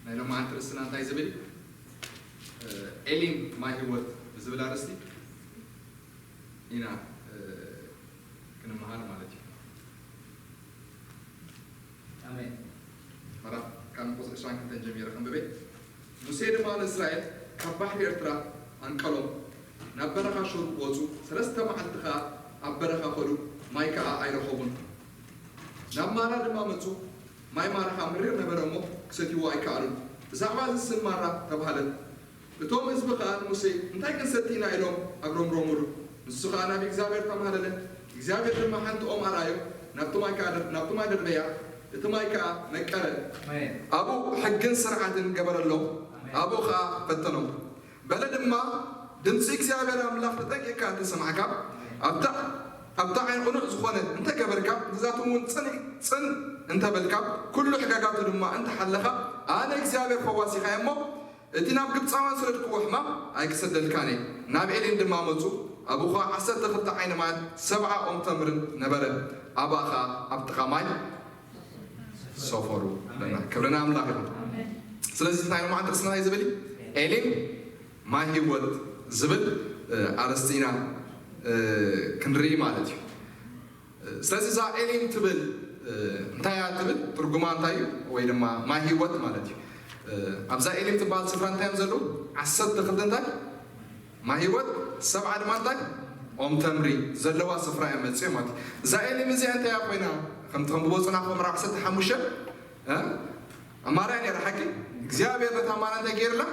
ናይ ሎማዓንቲ ርእስና እንታይ ዝብል? ኤሊም ማይ ህይወት ብዝብል ኣርእስቲ ኢና ክንመሃር ማለት እዩ። ኣሜን። ምዕራፍ ካብ ቁፅሪ ዕስራን ክልተን ጀሚረ ከንብበ። ሙሴ ድማ ንእስራኤል ካብ ባሕሪ ኤርትራ ኣንቀሎም፣ ናብ በረኻ ሹር ወፁ። ሰለስተ መዓልቲ ከዓ ኣብ በረኻ ከዱ፣ ማይ ከዓ ኣይረኸቡን። ናብ ማራ ድማ መፁ። ማይ ማራ ከዓ ምሪር ነበረ እሞ ክሰትይዎ ኣይከኣሉን። ብዛዕባ እዚ ስም ማራ ተባህለት። እቶም ህዝቢ ከዓ ንሙሴ፣ እንታይ ክንሰቲ ኢና ኢሎም ኣግረምረሙሉ። ንሱ ከዓ ናብ እግዚኣብሔር ተማህለለ። እግዚኣብሔር ድማ ሓንቲ ኦም ኣርኣዮ። ናብቲ ማይ ከዓ ደር- ናብቲ ማይ ደርበያ። እቲ ማይ ከዓ መቀረ። ኣሜን። ኣብኡ ሕግን ስርዓትን ገበረሎም። ኣሜን። ኣብኡ ከዓ ፈተኖም። በለ ድማ፣ ድምፂ እግዚኣብሔር ኣምላኽ ተጠንቂቕካ እንተሰማዕካ፣ ኣብታ ኣብታ ዓይን ቅኑዕ ዝኾነ እንተገበርካ፣ ትእዛዛቱ እውን ጽን ጽን እንተበልካ፣ ኩሉ ሕጋጋቱ ድማ እንተሓለኻ፣ ኣነ እግዚኣብሔር ፈዋሲኻ እየ እሞ፣ እቲ ናብ ግብፃውያን ዝሰደድክዎ ሕማም ኣይክሰደልካን እየ። ናብ ኤሊም ድማ መፁ። ኣብኡ ኸዓ ዓሰርተ ክልተ ዓይኒ ማያት ሰብዓ ኦም ተምርን ነበረ። ኣብኣ ኸዓ ኣብ ጥቓ ማይ ሰፈሩ። ክብሪ ንኣምላኽ ይኹን። ስለዚ ናይ ሎማዓንቲ ርእስና እንታይ ዝብል እዩ? ኤሊም ማይ ህይወት ዝብል ኣርእስቲ ኢና ክንርኢ ማለት እዩ። ስለዚ እዛ ኤሊም ትብል እንታይ እያ ትብል? ትርጉማ እንታይ እዩ? ወይ ድማ ማይ ህይወት ማለት እዩ። ኣብዛ ኤሊም ትበሃል ስፍራ እንታይ እዮም ዘለዉ? ዓሰርተ ክልተ እንታይ? ማይ ህይወት፣ ሰብዓ ድማ እንታይ? ኦም ተምሪ ዘለዋ ስፍራ እዮም መፅኦም ማለት እዩ። እዛ ኤሊም እዚኣ እንታይ እያ ኮይና? ከምቲ ከም ብቦፅና ከም ምዕራፍ ዓሰርተ ሓሙሽተ ኣማርያ ነይራ ሓቂ እግዚኣብሔር ነታ ማራ እንታይ ገይርላ?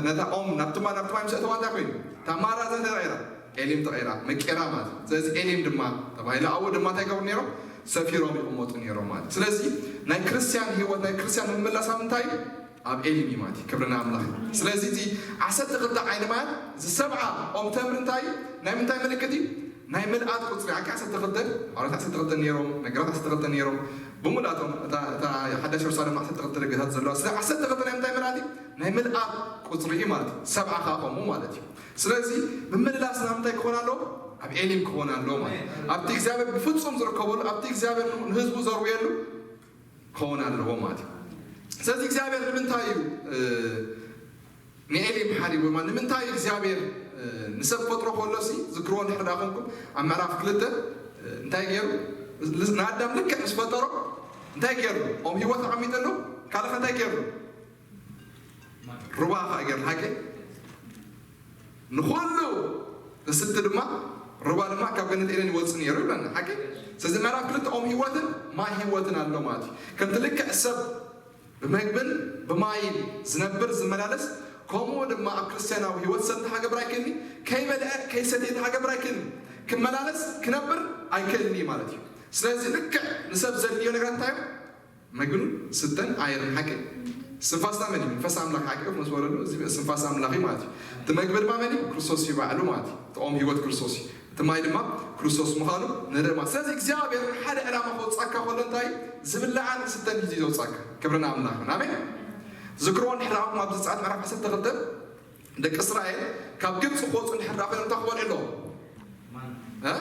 ነታ ኦም ናብቲ ማይ ናብቲ ማይ ምስ እተዋ እንታይ ኮይኑ? እታ ማራ እዛ እንታይ ተቐይራ? ኤሊም ተቐይራ መቄራ ማለት እዩ። ስለዚ ኤሊም ድማ ተባሂላ ኣብኡ ድማ እንታይ ገብሩ ነይሮም? ሰፊሮም ይቕመጡ ነይሮም ማለት እዩ። ስለዚ ናይ ክርስቲያን ህይወት ናይ ክርስቲያን ምምላስ ኣብ ምንታይ እዩ? ኣብ ኤሊም እዩ ማለት እዩ። ክብሪ ንኣምላኽ እዩ። ስለዚ እቲ ዓሰርተ ክልተ ዓይኒ ማያት እዚ ሰብዓ ኦም ተምሪ እንታይ እዩ? ናይ ምንታይ ምልክት እዩ? ናይ ምልኣት ቁፅሪ። ሓቂ ዓሰርተ ክልተ፣ ሃዋርያት ዓሰርተ ክልተ ነይሮም፣ ነገራት ዓሰርተ ክልተ ነይሮም። ብምልኣቶም እታ እታ ሓዳሽ የሩሳሌም ዓሰርተ ክልተ ደገታት ዘለዋ። ስለ ዓሰርተ ክልተ ናይ ምንታይ ምልኣት እዩ? ናይ ምልኣት ቁፅሪ እዩ ማለት እዩ። ሰብዓ ከዓ ከምኡ ማለት እዩ። ስለዚ ምምልላስና ምንታይ ክኾን ኣለዎ? ኣብ ኤሊም ክኾን ኣለዎ ማለት እዩ። ኣብቲ እግዚኣብሔር ብፍፁም ዝርከበሉ ኣብቲ እግዚኣብሔር ንህዝቡ ዘርውየሉ ክኸውን ኣለዎ ማለት እዩ። ስለዚ እግዚኣብሔር ንምንታይ እዩ ንኤሊም ሓሪዎ ማለት? ንምንታይ እግዚኣብሔር ንሰብ ፈጥሮ ከሎ ሲ ዝክርዎ እንድሕር ዳ ኮንኩም ኣብ ምዕራፍ ክልተ እንታይ ገይሩ? ንኣዳም ልክዕ ምስ ፈጠሮ እንታይ ገይሩ? ኦም ህይወት ኣቐሚጥሉ ካልእ እንታይ ገይሩ? ሩባ ከዓ ገይሩ ሓቂ ንኹሉ ክስቲ ድማ ሩባ ድማ ካብ ገነት ኤደን ይወፅእ ነይሩ ይብለና ሓቂ። ስለዚ ምዕራፍ ክልተ ኦም ህይወትን ማይ ህይወትን ኣሎ ማለት እዩ። ከምቲ ልክዕ ሰብ ብመግብን ብማይን ዝነብር ዝመላለስ፣ ከምኡ ድማ ኣብ ክርስትያናዊ ህይወት ሰብ ተሃገብር ኣይክእልኒ፣ ከይበልዐ ከይሰትየ ተሃገብር ኣይክእልኒ፣ ክመላለስ ክነብር ኣይክእልኒ ማለት እዩ። ስለዚ ልክዕ ንሰብ ዘድልዮ ነገራት እንታይ እዮም? መግብን ስተን ኣየርን ሓቂ። ስንፋስና መን እዩ? መንፈስ ኣምላኽ ሓቂ። እፍ ምስ በለሉ እዚ ስንፋስ ኣምላኽ እዩ ማለት እዩ። እቲ መግቢ ድማ መን እዩ? ክርስቶስ እዩ ባዕሉ ማለት እዩ። እቲ ኦም ህይወት ክርስቶስ እዩ። እቲ ማይ ድማ ክርስቶስ ምዃኑ ንርኢ ማለት። ስለዚ እግዚኣብሔር ንሓደ ዕላማ ከውፃካ ከሎ እንታይ እዩ? ዝብላዓን ስተን እዩ ዘውፃካ። ክብሪ ንኣምላኽ ይኹን። ኣሜን። ዝክርዎ እንድሕር ደኣ ኣብዚ ዘጸኣት ምዕራፍ ዓሰርተ ክልተ ደቂ እስራኤል ካብ ግብፂ ክወፁ እንድሕር ደኣ ኮይኖም እንታይ ክበልዑ ኣለዎም? እ?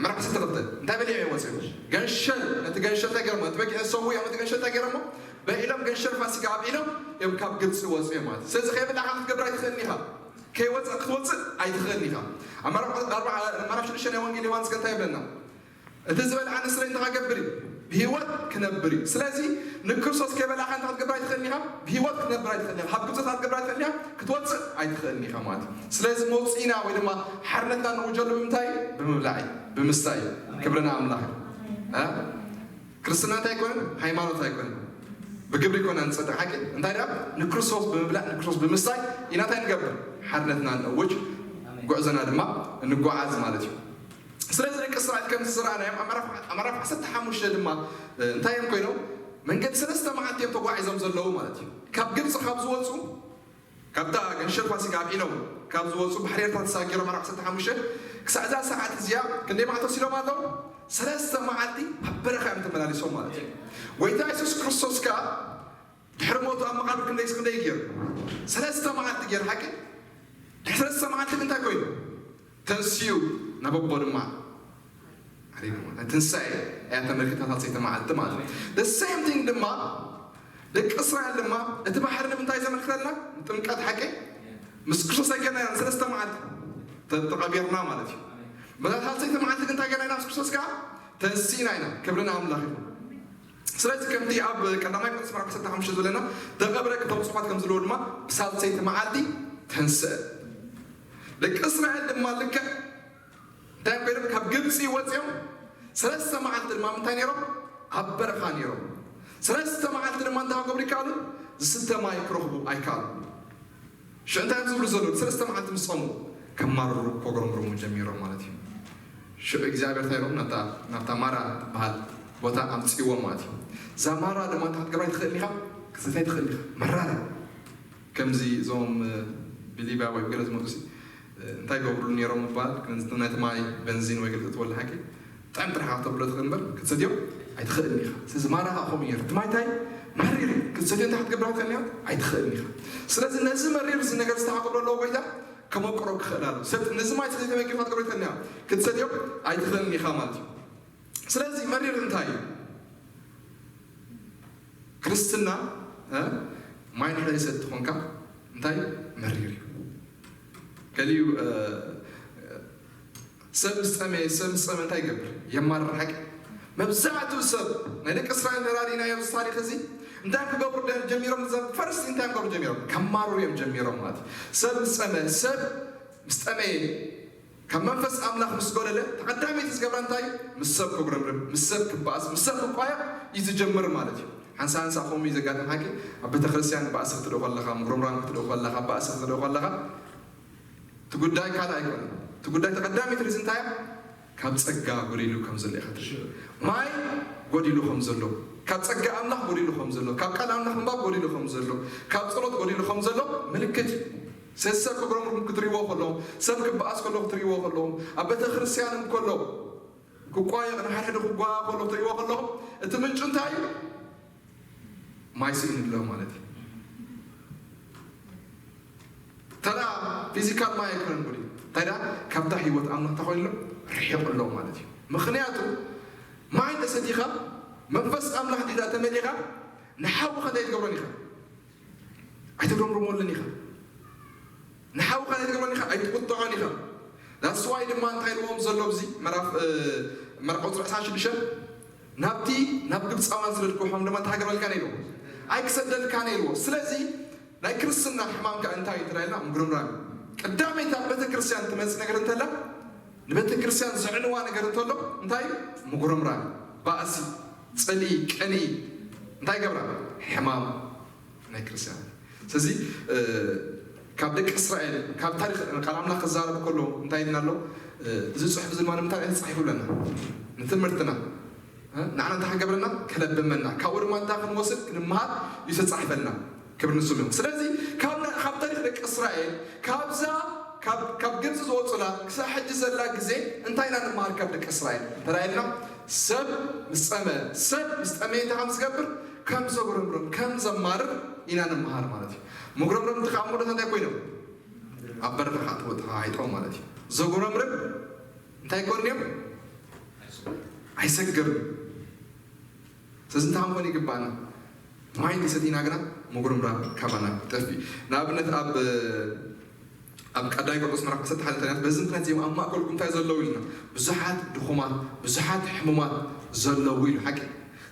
ምዕራፍ ዓሰርተ ክልተ እንታይ በሊዖም እዮም ወፂኦም? ገንሸል፣ ነቲ ገንሸል እንታይ ገይሮሞ? ነቲ በጊዕ ዝሰውኡ እዮም ነቲ ገንሸል እንታይ ገይሮሞ? በሊዖም ገንሸል ፋሲጋ ኣብሊዖም እዮም ካብ ግብፂ ወፂኦም ማለት እዩ። ስለዚ ከይበላዕካ ክትገብር ኣይትኽእልን ኢኻ። ከይወፅእ ክትወፅእ ኣይትኽእልን ኢኻ። ኣብ ምዕራፍ ኣርባዓ ምዕራፍ ሽዱሽተ ናይ ወንጌል ዮሃንስ ከ እንታይ ይብለና? እቲ ዝበልዓኒ ስለ እንታይ ክገብር እዩ? ብህይወት ክነብር እዩ። ስለዚ ንክርስቶስ ከይበላዕካ እንታይ ክትገብር ኣይትኽእልን ኢኻ? ብህይወት ክትነብር ኣይትኽእልን ኢኻ። ካብ ግብፂ እንታይ ክትገብር ኣይትኽእልን ኢኻ? ክትወፅእ ኣይትኽእልን ኢኻ ማለት እዩ። ስለዚ መውፅኢና ወይ ድማ ሓርነትና ንውጀሉ ብምንታይ እዩ? ብምብላዕ እዩ፣ ብምስታይ እዩ። ክብሪ ንኣምላኽ እዩ። እ? ክርስትና እንታይ ኣይኮነን? ሃይማኖት ኣይኮነን። ብግብሪ ይኮና ንፅድቅ ሓቂ እንታይ ደኣ ንክርስቶስ ብምብላዕ ንክርስቶስ ብምስታይ ኢና እንታይ ንገብር? ሓርነትና ንእውጅ፣ ጉዕዞና ድማ እንጓዓዝ ማለት እዩ። ስለዚ ደቂ እስራኤል ከምዚ ዝረኣናዮም ኣብ ምዕራፍ ዓሰርተ ሓሙሽተ ድማ እንታይ እዮም ኮይኖም? መንገዲ ሰለስተ መዓልቲ እዮም ተጓዒዞም ዘለዉ ማለት እዩ። ካብ ግብፂ ካብ ዝወፁ ካብታ ገንሸል ፋሲጋ ኣብዒሎም ካብ ዝወፁ ባሕሪ ኤርትራ ተሳጊሮም ምዕራፍ ዓሰርተ ሓሙሽተ ክሳዕ እዛ ሰዓት እዚኣ ክንደይ መዓልቲ ወሲዶም ኣለዉ? ሰለስተ መዓልቲ ኣብ በረኻ እዮም ተመላሊሶም ማለት እዩ። ጎይታ የሱስ ክርስቶስ ከኣ ድሕሪ ሞቱ ኣብ መቓብር ክንደይ ክንደይ ገይሩ? ሰለስተ መዓልቲ ገይሩ ሓቂ? ድሕሪ ሰለስተ መዓልቲ ግን እንታይ ኮይኑ? ተንስኡ ናብ ኣቦ ድማ ዓሪጉ ማለት ትንሳኤ እያ ተመልክታ ሳልሰይቲ መዓልቲ ማለት እዩ። The same thing ድማ ደቂ እስራኤል ድማ እቲ ባሕሪ ንምንታይ ዘመልክተልና? ጥምቀት ሓቂ ምስ ክርስቶስ ኣይገናኛን ሰለስተ መዓልቲ ተ- ተቐቢርና ማለት እዩ። በዛ ሳልሰይቲ መዓልቲ ግን እንታይ ገናይና ምስ ክርስቶስ ከዓ ተንሲእና ኢና። ክብሪ ንኣምላኽ ይኹን። ስለዚ ከምቲ ኣብ ቀዳማይ ቆሮንቶስ ምዕራፍ ዓሰርተ ሓሙሽተ ዝብለና ተቐብረ ክተብፅኳት ከም ዘለዎ ድማ ብሳልሰይቲ መዓልቲ ተንስአ። ደቂ እስራኤል ድማ ልክዕ እንታይ ኮይኖም ካብ ግብፂ ወፂኦም ሰለስተ መዓልቲ ድማ ምንታይ ነይሮም? ኣብ በረኻ ነይሮም። ሰለስተ መዓልቲ ድማ እንታይ ክገብሩ ይከኣሉ? ዝስተ ማይ ክረኽቡ ኣይከኣሉ። ሽዑ እንታይ እዮም ዝብሉ ዘለዉ? ሰለስተ መዓልቲ ምስ ጾሙ ከማርሩ ከጉረምርሙ ጀሚሮም ማለት እዩ። ሽዑ እግዚኣብሔር እንታይ ኢሎም? ናብታ ናብታ ማራ ትበሃል ቦታ ኣምፅእዎም ማለት እዩ። እዛ ማራ ድማ እንታይ ክትገብራ ኣይትኽእልን ኢኻ? ክትሰትያ ኣይትኽእልን ኢኻ። መራር እዩ። ከምዚ እዞም እ፣ ብሊብያ ወይ ገለ ዝመፁ ሲ እ፣ እንታይ ገብርሉ ነይሮም ምባል ነቲ ማይ በንዚን ወይ ገለ ትወለ ሓቂ ጥዕም ጥራሕ ተብሎ ትኽእል እምበር ክትሰትዮ ኣይትኽእልን ኢኻ። ስለዚ ማራ ከዓ ከምኡ ነይሩ። እቲ ማይ እንታይ መሪር እዩ። ክትሰትዮ እንታይ ክትገብር ኣይትኽእልን ኢኻ? ኣይትኽእልን ኢኻ። ስለዚ ነዚ መሪር እዚ ነገር ዝተሓቆሎ ኣለዎ ጎይታ ከመቅሮ ክኽእል ኣሎ። ሰብ ነዚ ማይ ስለዚ ተመጊርካ ክትገብር ኣይትኽእልን ኢኻ። ክትሰትዮ ኣይትኽእልን ኢኻ ማለት እዩ። ስለዚ መሪር እንታይ እዩ? ክርስትና እ፣ ማይ ድሕሪ ዝሰቲ ኮንካ እንታይ መሪር እዩ። ገሊኡ እ፣ ሰብ ምስ ጸመየ ሰብ ምስ ጸመ እንታይ ይገብር? የማርር ሓቂ። መብዛሕትኡ ሰብ ናይ ደቂ እስራኤል ተራዲናዮ ኣብዚ ታሪክ እዚ እንታይ ክገብሩ ደ- ጀሚሮም? ፈርስት እንታይ ክገብሩ ጀሚሮም? ከማርሩ እዮም ጀሚሮም ማለት እዩ። ሰብ ምስ ጸመ ሰብ ምስ ጠመየ ካብ መንፈስ ኣምላኽ ምስ ጎደለ ተቐዳመይቲ ዝገብራ እንታይ እዩ? ምስ ሰብ ክጉረምርም፣ ምስ ሰብ ክበኣስ፣ ምስ ሰብ ክቋየቕ እዩ ዝጀምር ማለት እዩ። ሓንሳ ሓንሳ ከምኡ እዩ ዘጋጥም ሓቂ። ኣብ ቤተ ክርስቲያን ባእሲ ክትርኢ ከለኻ፣ ምጉርምራም ክትርኢ ከለኻ፣ ባእሲ ክትርኢ ከለኻ እቲ ጉዳይ ካልእ ኣይኮነን። እቲ ጉዳይ ተቐዳመይቲ ሪዝ እንታይ እያ? ካብ ጸጋ ጎዲሉ ከም ዘሎ ኢኻ ትርኢ። ማይ ጎዲሉ ከም ዘሎ፣ ካብ ጸጋ ኣምላኽ ጎዲሉ ከም ዘሎ፣ ካብ ቃል ኣምላኽ ምንባብ ጎዲሉ ከም ዘሎ፣ ካብ ጸሎት ጎዲሉ ከም ዘሎ ምልክት እዩ። ሰብ ክጉረምርም ክትርእይዎ ከለኹም፣ ሰብ ክበኣስ ከሎ ክትርእይዎ ከለኹም፣ ኣብ ቤተ ክርስቲያን እንከሎ ክቋየቕ ንሓድሕዱ ክጓ ከሎ ክትርእይዎ ከለኹም እቲ ምንጩ እንታይ እዩ? ማይ ስኢኑ ኣሎ ማለት እዩ። ተራ ፊዚካል ማይ ኣይኮነን ጉድ እዩ። እንታይ ደኣ ካብታ ህይወት ኣምላኽ እንታይ ኮይኑ ኣሎ? ርሒቑ ኣሎ ማለት እዩ። ምኽንያቱ ማይ እንተሰቲኻ መንፈስ ኣምላኽ እንድሕር ተመሊኻ ንሓውኻ እንታይ ትገብሮን ኢኻ? ኣይተጉረምርመሉን ኢኻ። ንሓውኻ እንታይ ትገብሮን ኢኻ? ኣይትቁጥዖን ኢኻ። ዳስዋይ ድማ እንታይ ኢልዎም ዘሎ ኣብዚ ምዕራፍ እ፣ ምዕራፍ ቁፅሪ ዕስራን ሽዱሽተን ናብቲ ናብ ግብፃውያን ስለ ዝጎሖም ድማ እንታይ ሃገር በልካ ነይሩ ኣይክሰደልካ ነይርዎ። ስለዚ ናይ ክርስትና ሕማም ከ እንታይ እዩ ተላይልና? ምጉርምራም። ቀዳመይቲ ኣብ ቤተ ክርስቲያን ትመፅእ ነገር እንተላ ንቤተ ክርስቲያን ዘዕንዋ ነገር እንተሎ እንታይ እዩ? ምጉርምራም፣ ባእሲ፣ ፅልኢ፣ ቅንኢ እንታይ ይገብራ? ሕማም ናይ ክርስቲያን። ስለዚ እ፣ ካብ ደቂ እስራኤል ካብ ታሪክ ቃል ኣምላኽ ክዛረብ ከሎ እንታይ ኢልና ኣሎ? እ፣ እዚ ፅሑፍ እዚ ድማ ንምንታይ እዩ ተፃሒፉ ኣለና? ንትምህርትና እ፣ ንዓና እንታይ ክገብረና? ከለብመና። ካብኡ ድማ እንታይ ክንወስድ ክንመሃር እዩ ተፃሒፈልና። ክብሪ ንስሙ ይኹን። ስለዚ ካብ ና- ካብ ታሪክ ደቂ እስራኤል ካብዛ ካብ ካብ ግብፂ ዝወፁላ ክሳብ ሕጂ ዘላ ግዜ እንታይ ኢና ንምሃር ካብ ደቂ እስራኤል እንተራእየልና? ሰብ ምስ ፀመ ሰብ ምስ ጠመየ እንታይ ከም ዝገብር ከም ዘጉረምርም ከም ዘማርር ኢና ንምሃር ማለት እዩ። መጉረምረም እንተኸዓ ሞደት እንታይ ኮይኖም ኣብ በረኻ ከዓ ተወጥሓ ሃይጦም ማለት እዩ። ዘጉረምርም እንታይ ይኮን እዮም? ኣይሰግርም። ስለዚ እንታይ ክንኮን ይግባና? ማይ እንተሰቲና ግና ምጉርምራም ካባና ይጠፊ። ንኣብነት ኣብ ኣብ ቀዳይ ቆሮንቶስ ምዕራፍ ዓሰርተ ሓደ እንታይ በዚ ምክንያት እዚኦም ኣብ ማእከልኩም እንታይ ዘለዉ ኢልና? ብዙሓት ድኹማት ብዙሓት ሕሙማት ዘለዉ ኢሉ ሓቂ።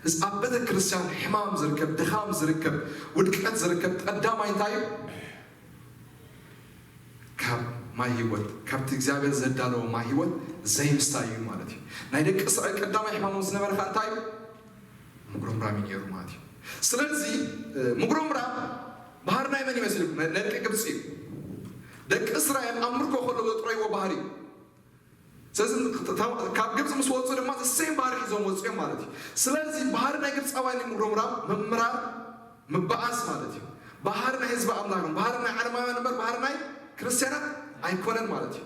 እዚ ኣብ ቤተ ክርስቲያን ሕማም ዝርከብ ድኻም ዝርከብ ውድቀት ዝርከብ ቀዳማይ እንታይ እዩ? ካብ ማይ ህይወት ካብቲ እግዚኣብሔር ዘዳለዎ ማይ ህይወት ዘይምስታይ እዩ ማለት እዩ። ናይ ደቂ እስራኤል ቀዳማይ ሕማሞም ዝነበረ ከዓ እንታይ እዩ? ምጉርምራም እዩ ነይሩ ማለት እዩ። ስለዚ ምጉርምራም ባህሪ ናይ መን ይመስልኩም? ናይ ደቂ ግብፂ እዩ። ደቂ እስራኤል ኣብ ምርኮ ከለዉ ዘጥረይዎ ባህሪ እዩ። ስለዚ ካብ ግብፂ ምስ ወፁ ድማ ዘሴም ባህሪ ሒዞም ወፂኦም ማለት እዩ። ስለዚ ባህሪ ናይ ግብፃውያን ምጉርምራም ምምራር ምበኣስ ማለት እዩ። ባህሪ ናይ ህዝቢ ኣምላኽ ባህሪ ናይ ዓለማውያን እምበር ባህሪ ናይ ክርስትያናት ኣይኮነን ማለት እዩ።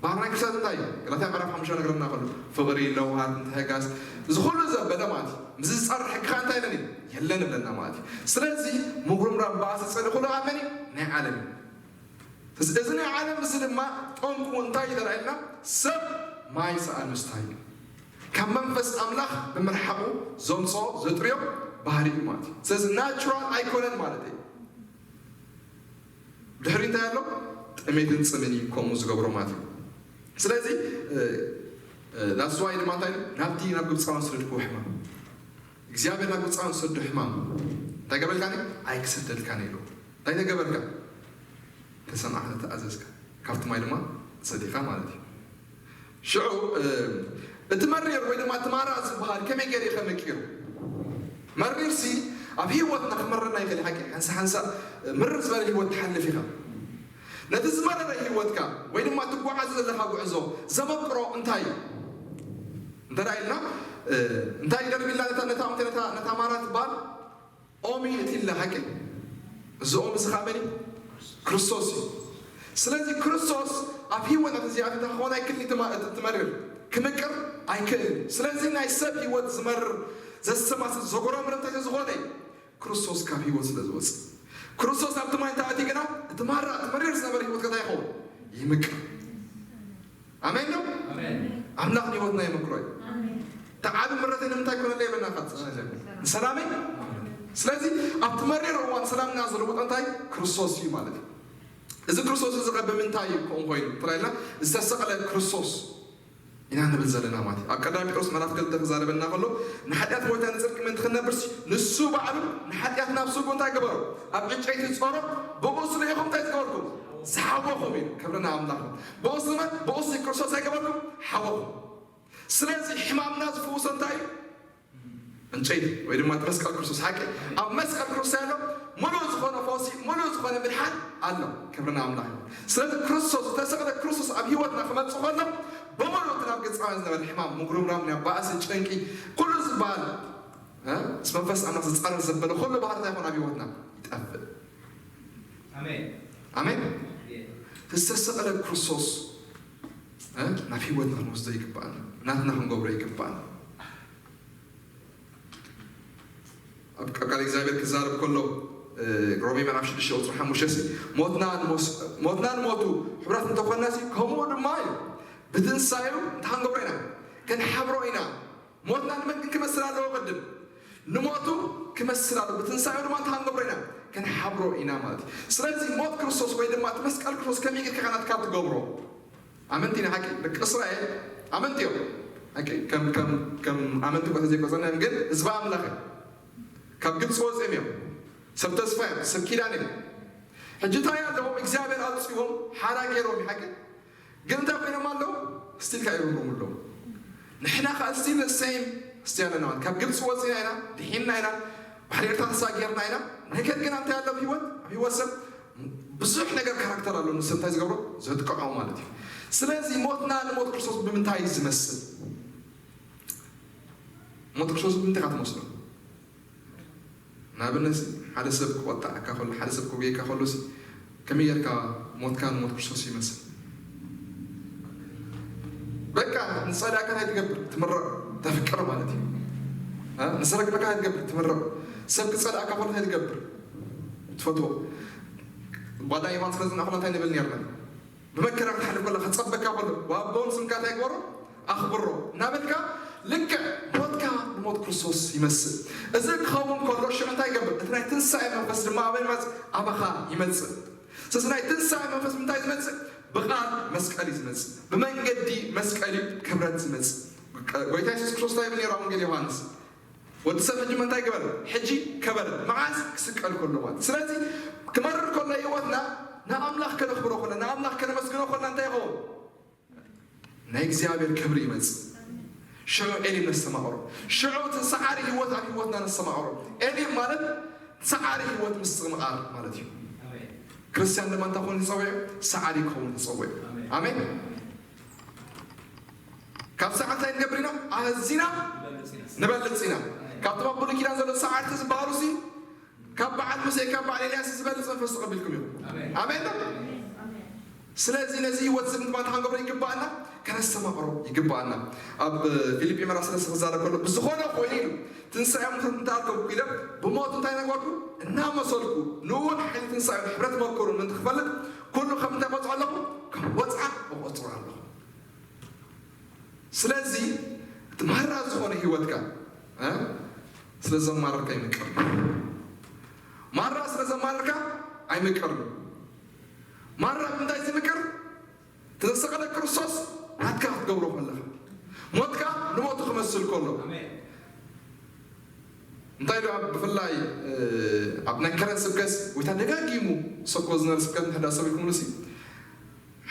ባህሪ ናይ ክርስትያናት እንታይ እዩ? ገላትያ ምዕራፍ ሓሙሽተ ነግረና ከሎ ፍቕሪ፣ ለውሃት፣ ምትሕጋስ እዚ ኩሉ ዘበለ ማለት እዩ። ምስ ዝፃረር ሕግኻ እንታይ የለን እዩ? የለን እብለና ማለት እዩ። ስለዚ ምጉርምራም በኣሲ ፅልኢ ኩሉ ካብ መን እዩ? ናይ ዓለም እዩ። እዚ ናይ ዓለም እዚ ድማ ጠንቁ እንታይ እዩ ተራእየና? ሰብ ማይ ሰኣን ምስታይ እዩ። ካብ መንፈስ ኣምላኽ ብምርሓቑ ዘምፅኦ ዘጥርዮ ባህሪ እዩ ማለት እዩ። ስለዚ ናቹራል ኣይኮነን ማለት እዩ። ድሕሪ እንታይ ኣሎ? ጥሜትን ጽምን እዩ ከምኡ ዝገብሮ ማለት እዩ። ስለዚ that's why ድማ እንታይ ናብቲ ናብ ግብፃውያን ዝሰደድክዎ ሕማም እግዚኣብሔር ናብ ግብፃውያን ዝሰዶ ሕማም እንታይ ገበልካኒ? ኣይክሰደልካን ኢሉ እንታይ ተገበርካ? ተሰማዕካ ተኣዘዝካ ካብቲ ማይ ድማ ሰቲኻ ማለት እዩ። ሽዑ እቲ መሪር ወይ ድማ እቲ ማራ ዝበሃል ከመይ ገይሩ እዩ ከመቂሩ? መሪርሲ ኣብ ህይወትና ክመረና ይኽእል ሓቂ ሓንሳ ሓንሳ ምርር ዝበለ ህይወት ትሓልፍ ኢኻ። ነቲ ዝመረረ ህይወትካ ወይ ድማ ትጓዓዞ ዘለካ ጉዕዞ ዘመቅሮ እንታይ እዩ? እንተ ኢልና እንታይ ደርቢላ ነታ ማራ ትበሃል ኦም እዩ እቲ ኢልና ሓቂ። እዚ ኦም እዚ ከዓ መን እዩ? ክርስቶስ እዩ። ስለዚ ክርስቶስ ኣብ ህይወት እዚኣ ክኾን ኣይክእል ትመሪር ክምቅር ኣይክእል። ስለዚ ናይ ሰብ ህይወት ዝመርር ዘስተማስል ዘጎራምር እንታይ ዝኾነ ክርስቶስ ካብ ህይወት ስለ ዝወፅእ ክርስቶስ ኣብቲ ማይ እንተኣትዩ ግና እቲ ማራ እቲ መሪር ዝነበረ ህይወት እንታይ ይኸውን? ይምቅር። ኣሜን ነው። ኣምላኽ ንህይወትና የመክሮ እዩ። ተዓቢ ምረተይ ንምንታይ ኮነለ የበልና ካብ ንሰላመይ። ስለዚ ኣብቲ መሪር እዋን ሰላምና ዝልውጦ እንታይ? ክርስቶስ እዩ ማለት እዩ። እዚ ክርስቶስ እዚ ከ ብምንታይ እዩ ከምኡ ኮይኑ ትራይልና ዝተሰቕለ ክርስቶስ ኢና ንብል ዘለና ማለት እዩ። ኣብ ቀዳሚ ጴጥሮስ ምዕራፍ ክልተ ክዛረበና ከሎ ንሓጢኣት ሞይታ ንፅድቂ ምእንቲ ክንነብር ንሱ ባዕሉ ንሓጢኣት ናብ ስጉ እንታይ ገበሮ? ኣብ ዕንጨይቲ ጾሮ ብቑስሉ ኢኹም እንታይ ዝገበርኩም? ዝሓወኹም እዩ። ክብርና ኣምላኽ ብቑስሉ መን? ብቑስሉ ክርስቶስ ኣይገበርኩም? ሓወኹም። ስለዚ ሕማምና ዝፍውሶ እንታይ እዩ? ዕንጨይቲ ወይ ድማ እቲ መስቀል ክርስቶስ ሓቂ ኣብ መስቀል ክርስቶስ ኣሎ። ሙሉእ ዝኾነ ፈውሲ ሙሉእ ዝኾነ ምድሓን ኣሎ። ክብርና ኣምላኽ። ስለዚ ክርስቶስ ዝተሰቕለ ክርስቶስ ኣብ ህይወትና ክመፅእ ከሎ ብምሉእ እቲ ናብ ግብፃውያን ዝነበረ ሕማም ምጉርምራም ናይ ባእሲ ጭንቂ ኩሉ ዝበሃል ምስ መንፈስ ኣምላኽ ዝፃረር ዘበለ ኩሉ ባህርታ ይኾን ኣብ ህይወትና ይጠፍእ። ኣሜን። ኣሜን። ዝተሰቕለ ክርስቶስ ናብ ህይወትና ክንወስዶ ይግባኣና። ናትና ክንገብሮ ይግባኣና። ኣብ ቃል እግዚኣብሔር ክዛረብ ከሎ ሮሜ ምዕራፍ ሽዱሽተ ቁፅሪ ሓሙሽተ ሲ ሞትና ንሞቱ ሕቡራት እንተኾንና ሲ ከምኡ ድማ እዩ ብትንሳኤኡ እንታይ ክንገብሮ ኢና? ክንሓብሮ ኢና። ሞትና ንመን ግን ክመስል ኣለዎ? ቅድም ንሞቱ ክመስል ኣለዎ። ብትንሳኤኡ ድማ እንታይ ክንገብሮ ኢና? ክንሓብሮ ኢና ማለት እዩ። ስለዚ ሞት ክርስቶስ ወይ ድማ እቲ መስቀል ክርስቶስ ከመይ ጌርካ ኢኻ ናትካ ትገብሮ? ኣመንቲ ኢና ሓቂ ደቂ እስራኤል ኣመንቲ እዮም። ሓቂ ከም ከም ከም ኣመንቲ እኳ ተዘይቆጸና እዮም፣ ግን ህዝቢ ኣምላኽ እዮም። ካብ ግብፂ ወፂኦም እዮም። ሰብ ተስፋ እዮም፣ ሰብ ኪዳን እዮም። ሕጂ እንታይ ኣለዎም? እግዚኣብሔር ኣውፅዎም ሓራ ገይሮም እዩ ሓቂ ግን እንታይ ኮይኖም ኣለዉ? ስቲል ከኣ ይብርሮም ኣለዉ። ንሕና ከኣ ስቲል ሴም ስቲ ኣለና ማለት ካብ ግብፂ ወፂና ኢና ድሒንና ኢና ባሕሪ ኤርትራ ተሳጊርና ኢና። ነገር ግን እንታይ ኣሎ ኣብ ህይወት ኣብ ህይወት ሰብ ብዙሕ ነገር ካራክተር ኣሎ ንሰብ እንታይ ዝገብሮ ዘጥቅዖ ማለት እዩ። ስለዚ ሞትና ንሞት ክርስቶስ ብምንታይ እዩ ዝመስል? ሞት ክርስቶስ ብምንታይ ኢኻ ትመስሎ? ንኣብነት ሓደ ሰብ ክቆጣዓካ ከሎ ሓደ ሰብ ክጉየካ ከሎ ከመይ ጌርካ ሞትካ ንሞት ክርስቶስ ይመስል? በቃ ንጸላእካ እንታይ ትገብር? ትምረቕ፣ ተፍቅር ማለት እዩ። ንዝረግመካ እንታይ ትገብር? ትምረቕ። ሰብ ክጸላእካ ከሎ እንታይ ትገብር? ትፈትዎ። ጓዳ የማን ስለ ዝናኸሎ እንታይ ንብል ኔርና? ብመከራ ክትሓልፍ ከላ ክጸበካ ከሎ ዋቦን ስምካ እንታይ ግበሮ ኣኽብሮ እናበልካ ልክዕ ሞትካ ንሞት ክርስቶስ ይመስል። እዚ ክኸውን ከሎ ሽዑ እንታይ ይገብር? እቲ ናይ ትንሳኤ መንፈስ ድማ ኣበይ ይመጽእ? ኣባኻ ይመጽእ። ስለዚ ናይ ትንሳኤ መንፈስ ምንታይ ዝመጽእ? ብቓል መስቀል እዩ ዝመጽእ። ብመንገዲ መስቀል እዩ ክብረት ዝመጽእ። ጎይታ የሱስ ክርስቶስ እንታይ ይብል ነይሩ? ኣብ ወንጌል ዮሃንስ ወዲ ሰብ ሕጂ እንታይ ግበር? ሕጂ ከበር። መዓዝ? ክስቀል ከሎ ማለት። ስለዚ ክመርር ከሎ ህይወትና ንኣምላኽ ከነኽብሮ ከሎ ንኣምላኽ ከነመስግኖ ከሎና እንታይ ይኸውን? ናይ እግዚኣብሔር ክብሪ ይመጽእ። ሽዑ ኤሊም ነስተማቕሮ። ሽዑ እቲ ሰዓሪ ህይወት ኣብ ህይወትና ነስተማቕሮ። ኤሊም ማለት ሰዓሪ ህይወት ምስትምቓር ማለት እዩ። ክርስቲያን ድማ እንታይ ክኸውን ተጸዊዑ? ሰዓሪ ክኸውን ተጸዊዑ። ኣሜን። ካብ ሰዓት እንታይ ንገብር ኢና? ኣዚና ንበልጽ ኢና። ካብቶም ኣብ ብሉይ ኪዳን ዘሎ ሰዓርቲ ዝበሃሉ ሲ ካብ በዓል ሙሴ ካብ በዓል ኤልያስ ዝበልጽ መንፈስ ተቐቢልኩም ኢኹም። ኣሜን። ኣሜን ዶ? ስለዚ ነዚ ህይወት እዚ ድማ እንታይ ክንገብሮ ይግባኣና? ከነስተማቕሮ ይግባኣና። ኣብ ፊልጲ ምዕራፍ ሰለስተ ክዛረብ ከሎ ብዝኾነ ኮይኑ ኢሉ ትንሳኤ ሙታን እንተኣርከብኩ ኢለ ብሞት እንታይ ነገርኩ እናመሰልኩ ንእውን ሓይሊ ትንሳኤ ሕብረት መከሩ ምእንቲ ክፈልጥ ኩሉ ከም እንታይ ቆፅዖ ኣለኹ? ከም ወፅዓ እቆፅሮ ኣለኹ። ስለዚ ማራ ዝኾነ ህይወትካ እ? ስለ ዘማረርካ ይምቅር። ማራ ስለ ዘማረርካ ኣይምቅርን። ማራ ብምንታይ ዝምቅር? ተዘሰቐለ ክርስቶስ ናትካ ክትገብሮ ከለኻ፣ ሞትካ ንሞቱ ክመስል ከሎ። እንታይ ዶ ኣብ ብፍላይ እ፣ ኣብ ናይ ከረን ስብከት ወይታ ደጋጊሙ ሰብኮ ዝነበረ ስብከት ንሕዳ ሰብ ኢልኩምሉ ሲ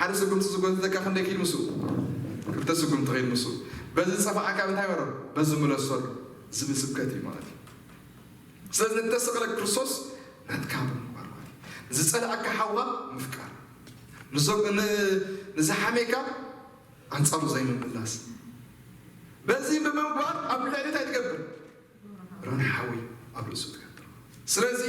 ሓደ ስጉምቲ ዝጎተተካ ክንደይ ክኢል ምስኡ? ክልተ ስጉምቲ ክኢል ምስኡ። በዚ ዝጸፋዓካ እንታይ በሎ? በዚ ምለሰሉ ዝብል ስብከት እዩ ማለት እዩ። ስለዚ ንተሰቕለ ክርስቶስ ናትካ ብምግባር ማለት እዩ። ንዝጸላእካ ሓውኻ ምፍቃር፣ ንዞ- ን- ንዝሓሜካ ኣንጻሩ ዘይምምላስ። በዚ ብምግባር ኣብ ልዕሊ እንታይ ትገብር? ብርሃን ሓዊ ኣብ ርእሱ ትገብር። ስለዚ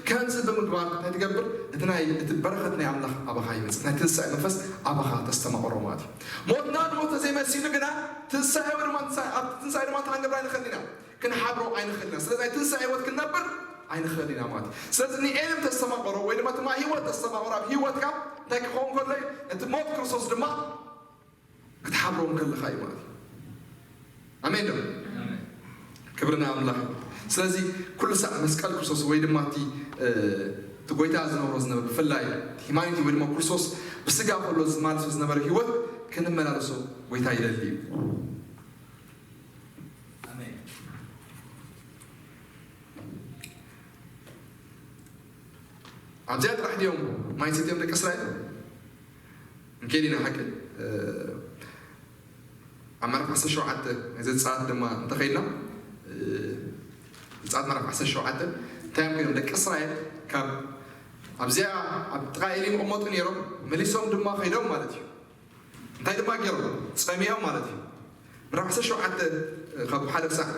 ከምዚ ብምግባር እንታይ ትገብር? እቲ ናይ እቲ በረኸት ናይ ኣምላኽ ኣባኻ ይመጽእ። ናይ ትንሳኤ መንፈስ ኣባኻ ተስተማቕሮ ማለት እዩ። ሞትና ንሞት ዘይመሲሉ ግና ትንሳኤ ወይ ድማ ትንሳኤ ኣብቲ ትንሳኤ ድማ እንታይ ክንገብር ኣይንኽእል ኢና፣ ክንሓብሮ ኣይንኽእል ኢና። ስለዚ ናይ ትንሳኤ ህይወት ክንነብር ኣይንኽእል ኢና ማለት እዩ። ስለዚ ንኤልም ተስተማቕሮ ወይ ድማ እቲ ማይ ህይወት ተስተማቕሮ ኣብ ህይወትካ እንታይ ክኸውን ከሎ እዩ? ነቲ ሞት ክርስቶስ ድማ ክትሓብሮም ከለኻ እዩ ማለት እዩ። ኣሜን ዶ? ክብርና ኣምላኽ እዩ። ስለዚ ኩሉ ሳዕ መስቀል ክርስቶስ ወይ ድማ እቲ እቲ ጎይታ ዝነብሮ ዝነበረ ብፍላይ ሂማኒቲ ወይ ድማ ክርስቶስ ብስጋ ከሎ ዝማልሶ ዝነበረ ህይወት ክንመላለሶ ጎይታ ይደሊ እዩ። ኣብዚኣ ጥራሕ ድዮም ማይ ሰትዮም ደቂ እስራኤል? እንኬድ ኢና ሓቂ ኣብ ምዕራፍ ዓሰርተ ሸውዓተ ናይ ዘጸኣት ድማ እንተኸይድና፣ ዘጸኣት ምዕራፍ ዓሰርተ ሸውዓተ እንታይ እዮም ኮይኖም ደቂ እስራኤል? ካብ ኣብዚኣ ኣብ ጥቓ ኤሊ ይቕመጡ ነይሮም፣ መሊሶም ድማ ከይዶም ማለት እዩ። እንታይ ድማ ገይሮም? ጸሚኦም ማለት እዩ። ምዕራፍ ዓሰርተ ሸውዓተ ካብ ሓደ ክሳዕ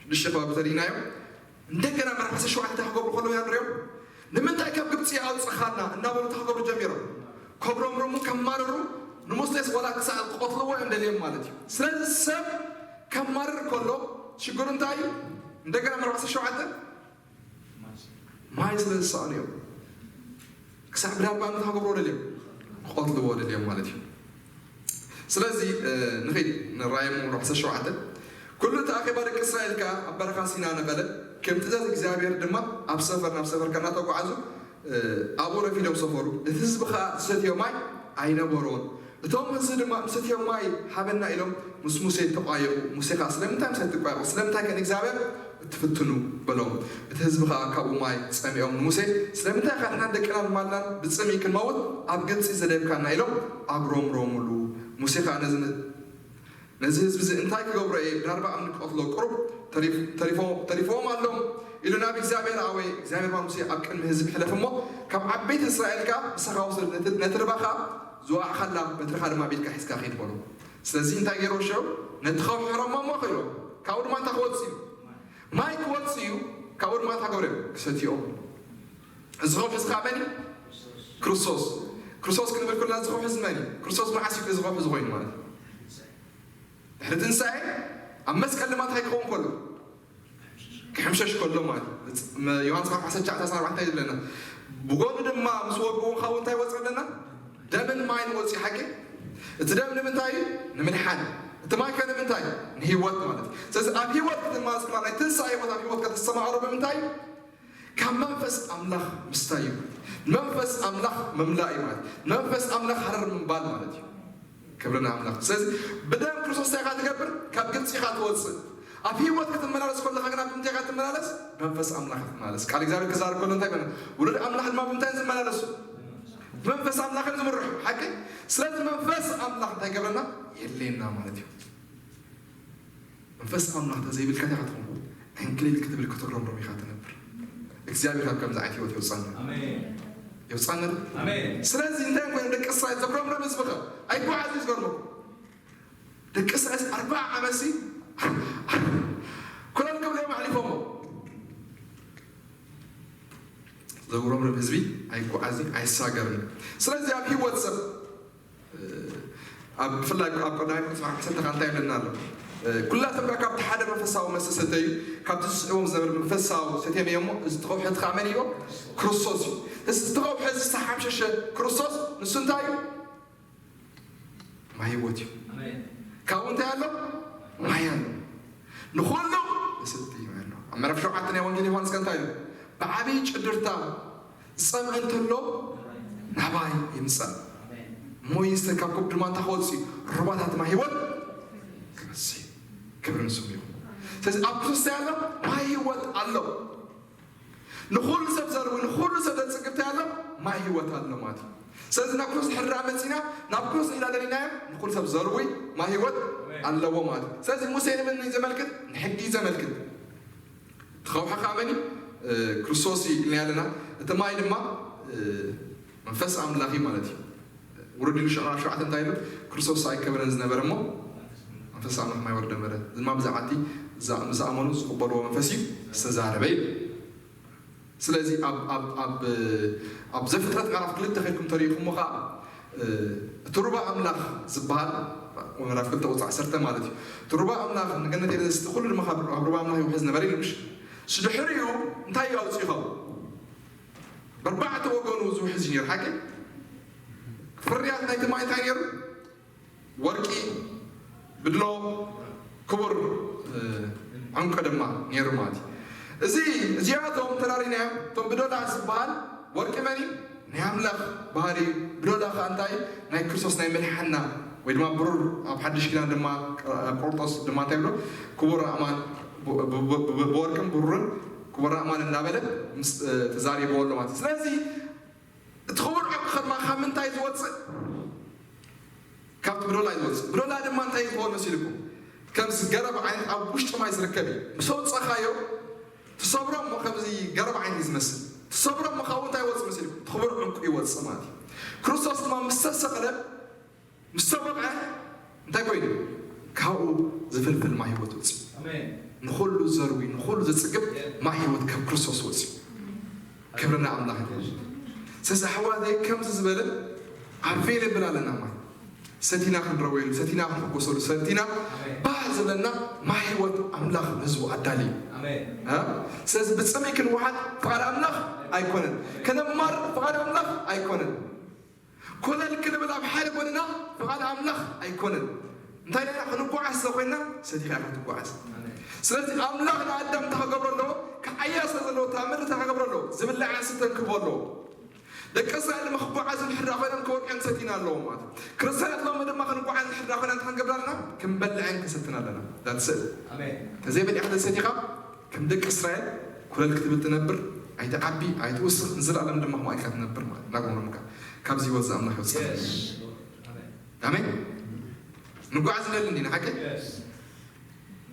ሽዱሽተ ከባቢ ተሪእናዮ። እንደገና ምዕራፍ ዓሰርተ ሸውዓተ እንታይ ክገብሩ ከለዉ ኢና ንሪኦም? ንምንታይ ካብ ግብፂ ኣውፅኻና እናበሉ እንታይ ክገብሩ ጀሚሮም? ከጉረምረሙ፣ ከማርሩ፣ ንሙሴስ ዋላ ክሳዕ ክቐትልዎ እዮም ደልዮም ማለት እዩ። ስለዚ ሰብ ከማርር ከሎ ሽግሩ እንታይ እዩ? እንደገና ምዕራፍ ዓሰርተ ሸውዓተ ማይ ስለ ዝሰኣኑ እዮም። ክሳዕ ብዳርባ እንታይ ክገብርዎ ደልዮም? ክቐትልዎ ደልዮም ማለት እዩ። ስለዚ ንኸይድ ንራእዮም ምዕራፍ ዓሰርተ ሸውዓተ። ኩሉ እቲ ኣኼባ ደቂ እስራኤል ከኣ ኣብ በረኻ ሲና ነቐለ፣ ከም ትእዛዝ እግዚኣብሔር ድማ ኣብ ሰፈር ናብ ሰፈር ከናተጓዓዙ ኣብኡ ረፊዶም ሰፈሩ። እቲ ህዝቢ ከኣ ዝሰትዮ ማይ ኣይነበሮን። እቶም ህዝቢ ድማ ንሰትዮ ማይ ሃበና ኢሎም ምስ ሙሴ ተቋየቑ። ሙሴ ከኣ ስለምንታይ ምሳይ ትቋየቑ? ስለምንታይ ከ ንእግዚኣብሔር እትፍትኑ? በሎም። እቲ ህዝቢ ከኣ ካብኡ ማይ ጸሚኦም ንሙሴ ስለምንታይ ኢኻ ንሕናን ደቅናን ማልናን ብጽምኢ ክንመውት ኣብ ግብጺ ዘደየብካና? ኢሎም ኣጉረምረሙሉ። ሙሴ ከኣ ነዚ ነዚ ህዝቢ እዚ እንታይ ክገብሮ እየ? ብዳርባ እምኒ ክቐትሎ ቁሩብ ተሪፍ- ተሪፎ- ተሪፍዎም ኣሎ ኢሉ ናብ እግዚኣብሔር ኣወየ። እግዚኣብሔር ድማ ሙሴ ኣብ ቅድሚ ህዝቢ ሕለፍ እሞ ካብ ዓበይቲ እስራኤል ከኣ ምሳኻ ውሰድ፣ ነቲ- ነቲ ርባ ከኣ ዝወዓኻላ በትርኻ ድማ ኣብ ኢድካ ሒዝካ ኺድ በሎ። ስለዚ እንታይ ገይርዎ ሽዑ? ነቲ ኸውሒ ሕረሞ እሞ ኸይዶ ካብኡ ድማ እንታይ ክወጽእ እዩ? ማይ ክወጽእ እዩ። ካብኡ ድማ እንታይ ክገብሩ እዮም? ክሰትዮም። እዚ ኸውሒ እዚ ከዓ መን እዩ? ክርስቶስ። ክርስቶስ ክንብል ከለና እዚ ኸውሒ እዚ መን እዩ? ክርስቶስ መዓስ እዩ እዚ ኸውሒ እዚ ኮይኑ ማለት እዩ? ድሕሪ ትንሳኤ ኣብ መስቀል ድማ እንታይ ክኸውን ከሎ? ክሕምሸሽ ከሎ ማለት እዩ። ዮሃንስ ምዕራፍ ዓሰርተ ትሽዓተ ኣርባዕተ እንታይ ይብለና? ብጎኑ ድማ ምስ ወግኡ ካብኡ እንታይ ይወፅእ ኣለና? ደምን ማይን ወፅኡ ሓቂ። እቲ ደም ንምንታይ እዩ? ንምድሓን። እቲ ማይ ከ ንምንታይ? ንህይወት ማለት እዩ። ስለዚ ኣብ ህይወት ክትመላለስ ማለት ናይ ትንሳኤ ህይወት ኣብ ህይወት ከተስተማቕሮ ብምንታይ እዩ? ካብ መንፈስ ኣምላኽ ምስታይ እዩ። መንፈስ ኣምላኽ ምምላእ እዩ ማለት መንፈስ ኣምላኽ ሃረር ምባል ማለት እዩ። ክብሪ ንኣምላኽ። ስለዚ ብደም ክርስቶስ እንታይ ኢኻ ትገብር? ካብ ግብፂ ኢኻ ትወፅእ። ኣብ ህይወት ክትመላለስ ከለኻ ግና ብምንታይ ኢኻ ትመላለስ? መንፈስ ኣምላኽ ትመላለስ። ቃል እግዚኣብሔር ክዛረብ ከሎ እንታይ ይበል? ውሉድ ኣምላኽ ድማ ብምንታይ ዝመላለሱ? መንፈስ ኣምላኽን ዝምርሑ ሓቂ። ስለዚ መንፈስ ኣምላኽ እንታይ ገብረና? የድልየና ማለት እዩ። መንፈስ ኣምላኽ እንተዘይብልካ እንታይ ኢኻ ትኸውን? ዕንክሊል ክትብል ክትጉረምረም ኢኻ ትነብር። እግዚኣብሔር ካብ ከምዚ ዓይነት ህይወት የውፃና። ኣሜን። የውፃና። ኣሜን። ስለዚ እንታይ ኮይኑ ደቂ እስራኤል ዘጉረምረም ህዝቢ ከ ኣይጓዓዝ እዩ ዝገርመኩም። ደቂ እስራኤል ኣርባዓ ዓመት ሲ ኩሎም ክብሉ እዮም ኣሕሊፎሞ። ዘጉረምረም ህዝቢ ኣይጓዓዝ እዩ ኣይሳገርን። ስለዚ ኣብ ህይወት ሰብ ኣብ ብፍላይ ኣብ ቀዳማይ ቆሮንቶስ ምዕራፍ ዓሰርተ እንታይ ይብለና ኣሎ? ኩላቶም ከኣ ካብቲ ሓደ መንፈሳዊ መስተ ሰተዩ፣ ካብቲ ዝስዕቦም ዝነበረ መንፈሳዊ ሰትዮም እሞ፣ እዚ እቲ ከውሒ እቲ ከኣ መን እዩ? ክርስቶስ እዩ። እዚ እቲ ከውሒ እዚ ዝተሓምሸሸ ክርስቶስ ንሱ እንታይ እዩ? ማይ ህይወት እዩ። ኣሜን። ካብኡ እንታይ ኣሎ? ማይ ኣሎ። ንኹሉ ዝስቲ ማይ ኣሎ። ኣብ ምዕራፍ ሸውዓተ ናይ ወንጌል ዮሃንስ ከ እንታይ ኢሉ? ብዓብዪ ጭድርታ ዝጸምእ እንተሎ ናባይ ይምጻእ። እሞ ይስተ፣ ካብ ከብዱ ድማ እንታይ ክወጽእ እዩ? ሩባታት ማይ ህይወት ክፈስስ እዩ። ክብሪ ንስሙ ይኹን። ስለዚ ኣብ ክርስቶስ ኣሎ ማይ ህይወት ኣሎ። ንኹሉ ሰብ ዘርዊ፣ ንኹሉ ሰብ ዘጽግብ እንታይ ኣሎ? ማይ ህይወት ኣሎ ማለት እዩ። ስለዚ ናብ ክርስቶስ ድሕር ደኣ መጺና፣ ናብ ክርስቶስ ኢና ደሊናዮ፣ ንኹሉ ሰብ ዘርዊ ማይ ህይወት ኣለዎ ማለት እዩ። ስለዚ ሙሴ ንመን እዩ ዘመልክት? ንሕጊ እዩ ዘመልክት። እቲ ከውሒ ከኣ መን እዩ? እ፣ ክርስቶስ እዩ ኢልና ኣለና። እቲ ማይ ድማ፣ እ፣ መንፈስ ኣምላኽ እዩ ማለት እዩ። ውርድ ኢሉ ሸ-፣ ሸውዓተ እንታይ ኢሉ? ክርስቶስ ኣይከበረን ዝነበረ እሞ መንፈስ ኣምላኽ ማይ ወርደ ነበረ። እዚ ድማ ብዛዕባ እቲ ዝኣ-፣ ምስ ዝኣመኑ ዝቕበልዎ መንፈስ እዩ ዝተዛረበ እዩ። ስለዚ ኣብ፣ ኣብ፣ ኣብ፣ ኣብ ዘፍጥረት ምዕራፍ ክልተ ከድኩም ተሪእኹሞ ኸዓ፣ እ፣ እቲ ሩባ ኣምላኽ ዝበሃል፣ ምዕራፍ ክልተ ቁጽሪ ዓሰርተ ማለት እዩ። እቲ ሩባ ኣምላኽ ንገነት ኤደን ዝስቲ ኩሉ ድማ ካብ፣ ካብ ሩባ ኣምላኽ ይውሕዝ ነበረ ኢሉ ምሽ? ድሕሪኡ እንታይ እዩ ኣውጺኡ ኸው? በርባዕተ ወገኑ ዝውሕዝ እዩ ነይሩ፣ ሓቂ? ፍርያት ናይቲ ማይ እንታይ ነይሩ? ወርቂ፣ ብድሎ፣ ክቡር፣ እ፣ ዕንቁ ድማ ነይሩ ማለት እዩ። እዚ፣ እዚኣቶም ተራሪናዮም፣ እቶም ብዶላ ዝበሃል ወርቂ መን እዩ? ናይ ኣምላኽ ባህሪ እዩ። ብዶላ ኸዓ እንታይ? ናይ ክርስቶስ ናይ ምድሓና፣ ወይ ድማ ብሩር፣ ኣብ ሓድሽ ኪዳን ድማ፣ ኣብ ቆርንጦስ ድማ እንታይ ብሎ? ክቡር ኣእማን ብ-፣ ብ-፣ ብ-፣ ብ-፣ ብወርቅን ብሩርን ክቡር ኣእማን እንዳበለ ምስ፣ እ፣ ተዛሪብዎ ኣሎ ማለት እዩ። ስለዚ እቲ ክቡር ዕንቁ ኸድማ ካብ ምንታይ ዝወፅእ? ካብቲ ብዶላ እዩ ዝወፅእ። ብዶላ ድማ እንታይ ዝኸውን መሲልኩም? ከምዚ ገረብ ዓይነት ኣብ ውሽጢ ማይ ዝርከብ እዩ። ምስ ኣውፀኻዮ ትሰብሮ እሞ፣ ከምዚ ገረብ ዓይነት እዩ ዝመስል። ትሰብሮ እሞ ካብኡ እንታይ ይወፅእ መሲልኩም? እቲ ክቡር ዕንቁ ይወፅእ ማለት እዩ። ክርስቶስ ድማ ምስ ተሰቕለ፣ ምስ ተወቕዐ እንታይ ኮይኑ? ካብኡ ዝፍልፍል ማይ ህይወት ወፅእ። ኣሜን። ንኹሉ ዘርዊ፣ ንኹሉ ዘፅግብ ማይ ህይወት ካብ ክርስቶስ ወፅእ። ክብሪ ንኣምላኽ ይኹን። ስለዚ ኣሕዋተይ ከምዚ ዝበለ ኣቬለብል ኣለና ማይ። ሰቲና ክንረወየሉ፣ ሰቲና ክንሕጎሰሉ፣ ሰቲና ባህ ዝብለና ማይ ህይወት ኣምላኽ ንህዝቡ ኣዳልዩ። ኣሜን። እ? ስለዚ ብፅምኢ ክንወሓጥ ፍቓድ ኣምላኽ ኣይኮነን። ከነማር ፍቓድ ኣምላኽ ኣይኮነን። ኮለል ክንብል ኣብ ሓደ ጎንና ፍቓድ ኣምላኽ ኣይኮነን። እንታይ ኢልና ክንጓዓዝ ተኾይንና ሰቲኻ ኢኻ ትጓዓዝ። ስለዚ ኣምላኽ ንኣዳም እንታይ ክገብሮ ኣለዎ? ክዓያ ስለ ዘለዎ እታ ምድሪ እንታይ ክገብሮ ኣለዎ? ዝብላዕ ኣንስተን ክህቦ ኣለዎ። ደቂ እስራኤል ድማ ክጓዓዙ እንድሕር ኮይኖም ክበልዑን ሰቲን ኣለዎም ማለት እዩ። ክርስትያናት ሎሚ ድማ ክንጓዓዝ እንድሕር ኮይና እንታይ ክንገብር ኣለና? ክንበልዕን ክንሰትን ኣለና። That's it። ኣሜን። ተዘይበሊዕካ ተሰቲኻ ከም ደቂ እስራኤል ኮለል ክትብል ትነብር፣ ኣይትዓቢ፣ ኣይትውስኽ፣ ንዘለኣለም ድማ ከምኡ ኢልካ ትነብር ማለት ናጎምሮምካ ካብዚ ህይወት ዝኣምላኽ ይወፅእ። ኣሜን። ንጓዓዝ ንደሊ እንዲና ሓቂ?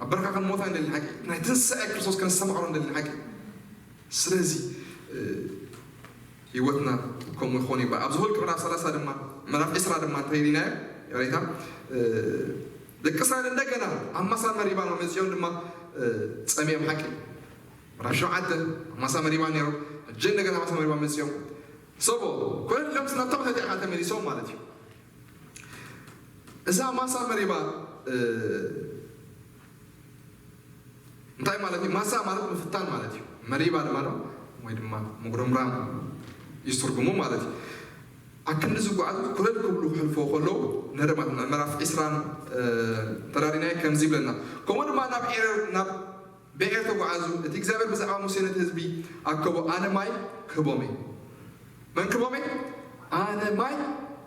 ኣብ በረኻ ክንሞታ ንደሊ ሓቂ? ናይ ትንሳኤ ክርስቶስ ከነስተማቕሮ ንደሊ ሓቂ? ስለዚ፣ እ፣ ህይወትና ከምኡ ይኾን ይባ-፣ ኣብዚ ሁልቂ ምዕራፍ ሰላሳ ድማ፣ ምዕራፍ ዕስራ ድማ እንተይዲናዮ፣ ሬታ፣ እ፣ ደቂ እስራኤል እንደገና ኣብ ማሳ መሪባ መጺኦም ድማ፣ እ፣ ጸሚኦም ሓቂ። ምዕራፍ ሸውዓተ ኣብ ማሳ መሪባ ነይሮም፣ ሕጂ እንደገና ኣብ ማሳ መሪባ መጺኦም። ሰቦ፣ ኮለል ኢሎም ናብቶም ተቲዕካ ተመሊሶም ማለት እዩ። እዛ ማሳ መሪባ፣ እ፣ እንታይ ማለት እዩ? ማሳ ማለት ምፍታን ማለት እዩ። መሪባ ድማ ነው ወይ ድማ ምጉርምራም እዩ ትርጉሙ ማለት እዩ። ኣክንዲ ዝጓዓዙ ኩለል ክብሉ ክሕልፎ ከለዉ ንርኢ ማለት ነው። ምዕራፍ ዕስራን፣ እ፣ ተራዲናይ ከምዚ ይብለና። ከምኡ ድማ ናብ ኤር-፣ ናብ ብኤር ተጓዓዙ። እቲ እግዚኣብሔር ብዛዕባ ሙሴ ነቲ ህዝቢ ኣከቦ፣ ኣነ ማይ ክህቦም እየ። መን ክህቦም እየ? ኣነ ማይ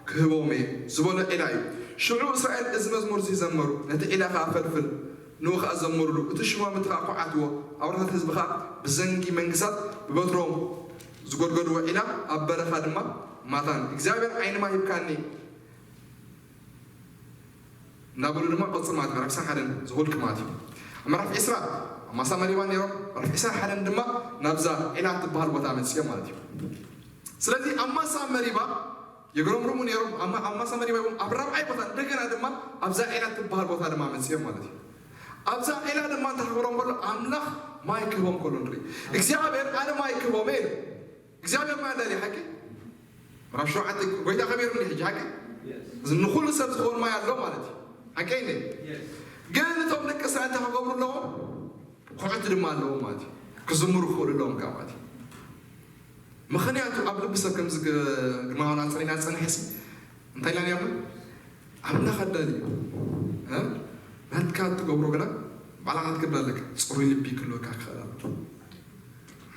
ክህቦም እየ ዝበሎ ዒላ እዩ። ሽዑ እስራኤል እዚ መዝሙር እዚ ዘመሩ፣ ነቲ ዒላ ኸኣ ፈልፍል፣ ንኡ ኸኣ ዘምሩሉ፣ እቲ ሽሞም እቲ ኸኣ ኳዓትዎ፣ ኣውራታት ህዝቢ ኸኣ ብዘንጊ መንግሳት ብበትሮም ዝጎድጎድዎ ዒላ ኣብ በረኻ ድማ ማታን፣ እግዚኣብሔር ዓይኒ ማይ ሂብካኒ፣ እናበሉ ድማ ቅጽል ማለት ምዕራፍ ዕስራን ሓደን ዝኹልቂ ማለት እዩ። ኣብ ምዕራፍ ዕስራ ኣብ ማሳ መሪባ ነይሮም፣ ምዕራፍ ዕስራን ሓደን ድማ ናብዛ ዒላ ትበሃል ቦታ መጽኦም ማለት እዩ። ስለዚ ኣብ ማሳ መሪባ የግረምርሙ ነይሮም፣ ኣብ ማ-፣ ኣብ ማሳ መሪባ ይኹን ኣብ ራብዓይ ቦታ እንደገና ድማ ኣብዛ ዒላ ትበሃል ቦታ ድማ መጽኦም ማለት እዩ። ኣብዛ ዒላ ድማ እንታይ ክብሎም ከሎ፣ ኣምላኽ ማይ ክህቦም ከሎ ንርኢ። እግዚኣብሔር ኣነ ማይ ክህቦም እየ ኢሉ። እግዚኣብሔር ማይ ኣዳልዩ ሓቂ? ምዕራፍ ሸውዓተ ጎይታ ከቢሩ እንዲ ሕጂ ሓቂ? እዚ ንኹሉ ሰብ ዝኸውን ማይ ኣሎ ማለት እዩ። ሓቂ እንዴ? ግን እቶም ደቂ እስራኤል እንታይ ክገብሩ ኣለዎም? ኩዕቲ ድማ ኣለዎም ማለት እዩ። ክዝምሩ ክኽእሉ ኣለዎም ከዓ ማለት እዩ። ምኽንያቱ ኣብ ልቢ ሰብ ከምዚ ግ-፣ ግርማውያን ኣንጸሪና ጸንሐ ሲ እንታይ ኢልና ነርና? ኣምላኽ ኣዳልዩ። እ? ናትካ እትገብሮ ግና ባዕልኻ ክትገብር ኣለካ። ጽሩይ ልቢ ክህልወካ ክኽእል ኣለካ።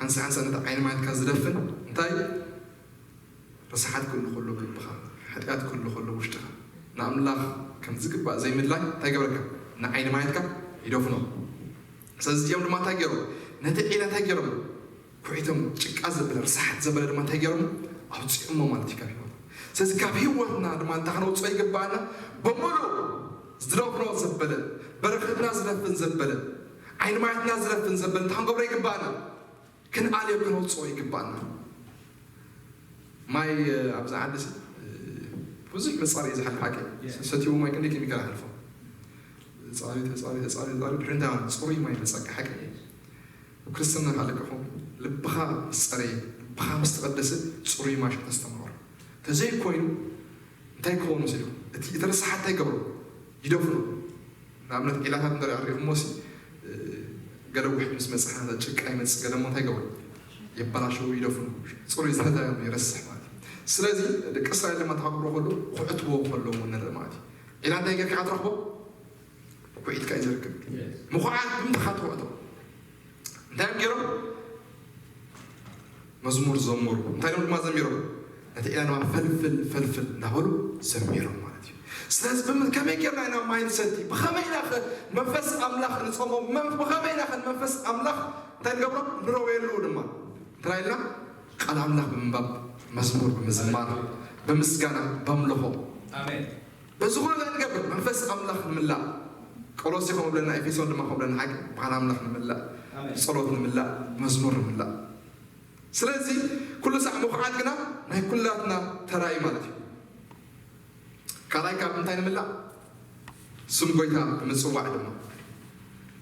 ሓንሳ ሓንሳ ነቲ ዓይኒ ማየትካ ዝደፍን እንታይ? ርስሓት ክህሉ ከሎ ኣብ ልብኻ፣ ሓጢኣት ክህሉ ከሎ ውሽጥኻ፣ ንኣምላኽ ከም ዝግባእ ዘይምድላይ እንታይ ገብረካ? ንዓይኒ ማየትካ ይደፍኖ። ስለዚ እዚኦም ድማ እንታይ ገይሮም? ነቲ ዒላ እንታይ ገይሮም? ኩዒቶም ጭቃ ዘበለ፣ ርስሓት ዘበለ ድማ እንታይ ገይሮም? ኣውፂኦሞ ማለት እዩ ካብ ህይወት። ስለዚ ካብ ህይወትና ድማ እንታይ ከነውፅኦ ይግባኣና? ብምሉእ ዝደፍኖ ዘበለ፣ በረኸትና ዝደፍን ዘበለ፣ ዓይኒ ማየትና ዝደፍን ዘበለ እንታይ ክንገብሮ ይግባኣና? ክንኣልዮ ክነውፅኦ ይግባኣና። ማይ ኣብዚ ዓዲ ብዙሕ መፃሪ እዩ ዝሓልፍ ሓቂ። ሰትይዎ ማይ ክንደይ ኬሚካል ኣሕልፎ? ተፃሪ ተፃሪ ተፃሪ ተፃሪ ድሕሪ እንታይ ጽሩይ ማይ መፀካ ሓቂ። ክርስትና ካለቅኹም ልብኻ ምስ ፀረየ፣ ልብኻ ምስ ተቐደሰ ጽሩይ ማይ ተስተማቕሮ። ተዘይኮይኑ እንታይ ክኸውን መሲልኩም? እቲ እቲ ርስሓት እንታይ ገብሮ? ይደፍኖ። ንኣብነት ዒላታት እንተ ሪኢኹሞ ሲ ገለ ውሕድ ምስ መፅእ ጭቃ ይመፅእ፣ ገለ ሞ እንታይ ገብሮ? የበላሸው፣ ይደፍኖ። ጽሩይ ዝተዛየሙ ይረስሕ ማለት እዩ። ስለዚ ደቂ እስራኤል ድማ ተሓብሮ ከሎ ክዕትዎ ከለዉ ንርኢ ማለት እዩ። ዒላ እንታይ ጌርካ ትረኽቦ? ኩዒትካ እዩ ዝርከብ። ምኹዓት ብምትኻ ትውዕቶ። እንታይ እዮም ገይሮም? መዝሙር ዘመሩ። እንታይ እዮም ድማ ዘሚሮም? ነቲ ዒላ ድማ ፈልፍል ፈልፍል እንዳበሉ ዘሚሮም ማለት እዩ። ስለዚ ብም- ከመይ ጌርና ኢና ማይ ንሰቲ? ብኸመይ ኢና ኸ መንፈስ ኣምላኽ ንጸሞ? መን- ብኸመይ ኢና ኸ መንፈስ ኣምላኽ እንታይ ንገብሮ? ንረወየሉ ድማ። እንታይ ኢልና? ቃል ኣምላኽ ብምንባብ፣ መዝሙር ብምዝማር፣ ብምስጋና፣ በምልኾ። ኣሜን። በዚ ኩሉ እንታይ ንገብር? መንፈስ ኣምላኽ ንምላእ። ቆሎሴ ከምኡ ብለና፣ ኤፌሶን ድማ ከምኡ ብለና፣ ሓቂ ብቓል ኣምላኽ ንምላእ፣ ኣሜን። ጸሎት ንምላእ፣ መዝሙር ንምላእ። ስለዚ ኩሉ ሳዕ ምኹዓት ግና ናይ ኩላትና ተራ እዩ ማለት እዩ። ካልኣይ ካብ እንታይ ንምላእ? ስም ጎይታ ብምጽዋዕ ድማ።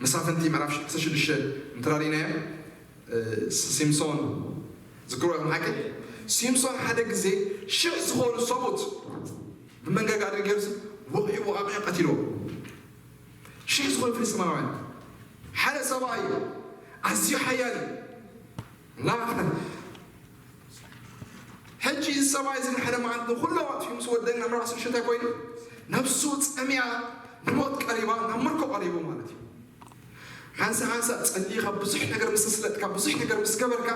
መሳፍንቲ ምዕራፍ ዓሰርተ ሽዱሽተ እንተራዲናዮ፣ እ፣ ሲምሶን ዝክሮ እዮም ሓቂ። ሲምሶን ሓደ ግዜ ሽሕ ዝኾኑ ሰብኡት ብመንጋጋ ኣድሪ ገይሩ ወቒዑ ወቓቒዑ ቀቲልዎ። ሽሕ ዝኾኑ ፍልስጤማውያን ሓደ ሰብኣይ እዩ፣ ኣዝዩ ሓያል እዩ። ላ-፣ ሕጂ እዚ ሰብኣይ እዚ ንሓደ መዓልቲ ንኹሎም ኣጥፊኡ ምስ ወደና ንራሱ ሽታ ኮይኑ ነብሱ ጸሚኣ ንሞት ቀሪባ ናብ ምርኮ ቀሪቡ ማለት እዩ። ሓንሳ ሓንሳ ጸሊኻ ብዙሕ ነገር ምስ ስለጥካ ብዙሕ ነገር ምስ ገበርካ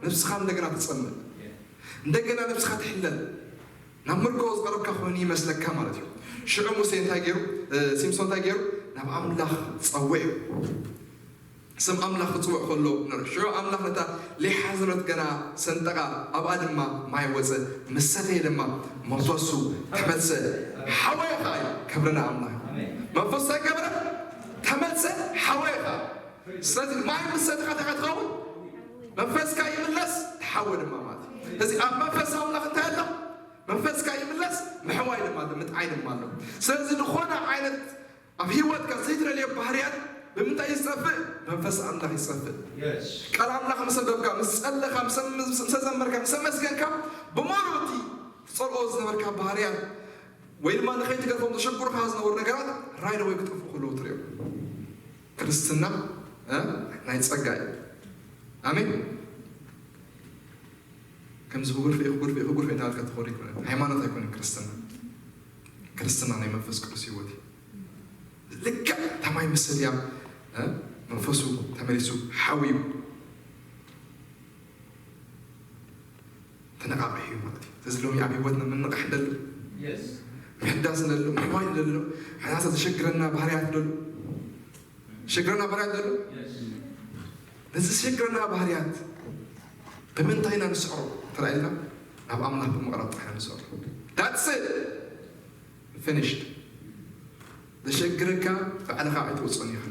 ነብስኻ እንደገና ትጸምእ፣ እንደገና ነብስኻ ትሕለል፣ ናብ ምርኮ ዝቐረብካ ኮይኑ ይመስለካ ማለት እዩ። ሽዑ ሙሴ እንታይ ገይሩ? እ፣ ሲምሶን እንታይ ገይሩ? ናብ ኣምላኽ ጸዊዑ። ስም ኣምላኽ ክጽውዕ ከሎ ንርኢ። ሽዑ ኣምላኽ ነታ ለይሓዘረት ገና ሰንጠቓ፣ ኣብኣ ድማ ማይ ወጸ፣ ምስ ሰተየ ድማ መንፈሱ ተመልሰ። ሓወየ ኸኣ እዩ። ክብሪ ንኣምላኽ። መንፈሱ እንታይ ገበረ? ተመልሰ፣ ሓወየ ኸኣ። ስለዚ ማይ ምስ ሰተኻ እንታይ ትኸውን? መንፈስካ ይምለስ፣ ትሓወ ድማ ማለት እዩ። ስለዚ ኣብ መንፈስ ኣምላኽ እንታይ ኣሎ? መንፈስካ ይምለስ፣ ምሕዋይ ድማ ኣሎ፣ ምጥዓይ ድማ ኣሎ። ስለዚ ዝኾነ ዓይነት ኣብ ህይወትካ ዘይትደልዮ ባህርያት ብምንታይ እዩ ዝጠፍእ? መንፈስ ኣምላኽ ይጠፍእ። የስ። ቃል ኣምላኽ ምስ ኣንበብካ፣ ምስ ጸለኻ፣ ምስ፣ ምስ፣ ምስ ዘመርካ፣ ምስ ኣመስገንካ፣ ብምሉእ እቲ ትጸልኦ ዝነበርካ ባህርያት ወይ ድማ ንኸይትገድፎም ዘሸግሩኻ ዝነበሩ ነገራት ራይድ ወይ ክጠፍኡ ከለዉ ትሪኦ። ክርስትና፣ እ፣ ናይ ጸጋ እዩ። ኣሜን። ከምዚ ክጉርፍ እየ፣ ክጉርፍ እየ፣ ክጉርፍ እየ እናበልካ ትኸዶ ኣይኮነን። ሃይማኖት ኣይኮነን ክርስትና። ክርስትና ናይ መንፈስ ቅዱስ ህይወት እዩ። ልክዕ እታ ማይ ምስ ሰትያ፣ እ፣ መንፈሱ ተመሊሱ ሓውዩ ተነቓቒሑ እዩ ማለት እዩ። ስለዚ ሎሚ ኣብ ህይወትና ምንቓሕ ንደሊ፣ የስ። ምሕዳስ ንደሊ፣ ምሕዋይ ንደሊ፣ ሓንሳእ ዘሸግረና ባህርያት ንደሊ፣ ዘሸግረና ባህርያት ንደሊ። የስ። ነዚ ዘሸግረና ባህርያት ብምንታይ ኢና ንስዕሮ? ተራኢልና ናብ ኣምላኽ ብምቕራብ ጥራሕ ኢና ንስዕሮ። That's it. Finished. ዘሸግረካ ባዕልኻ ኣይትወፅኦን ኢኻ።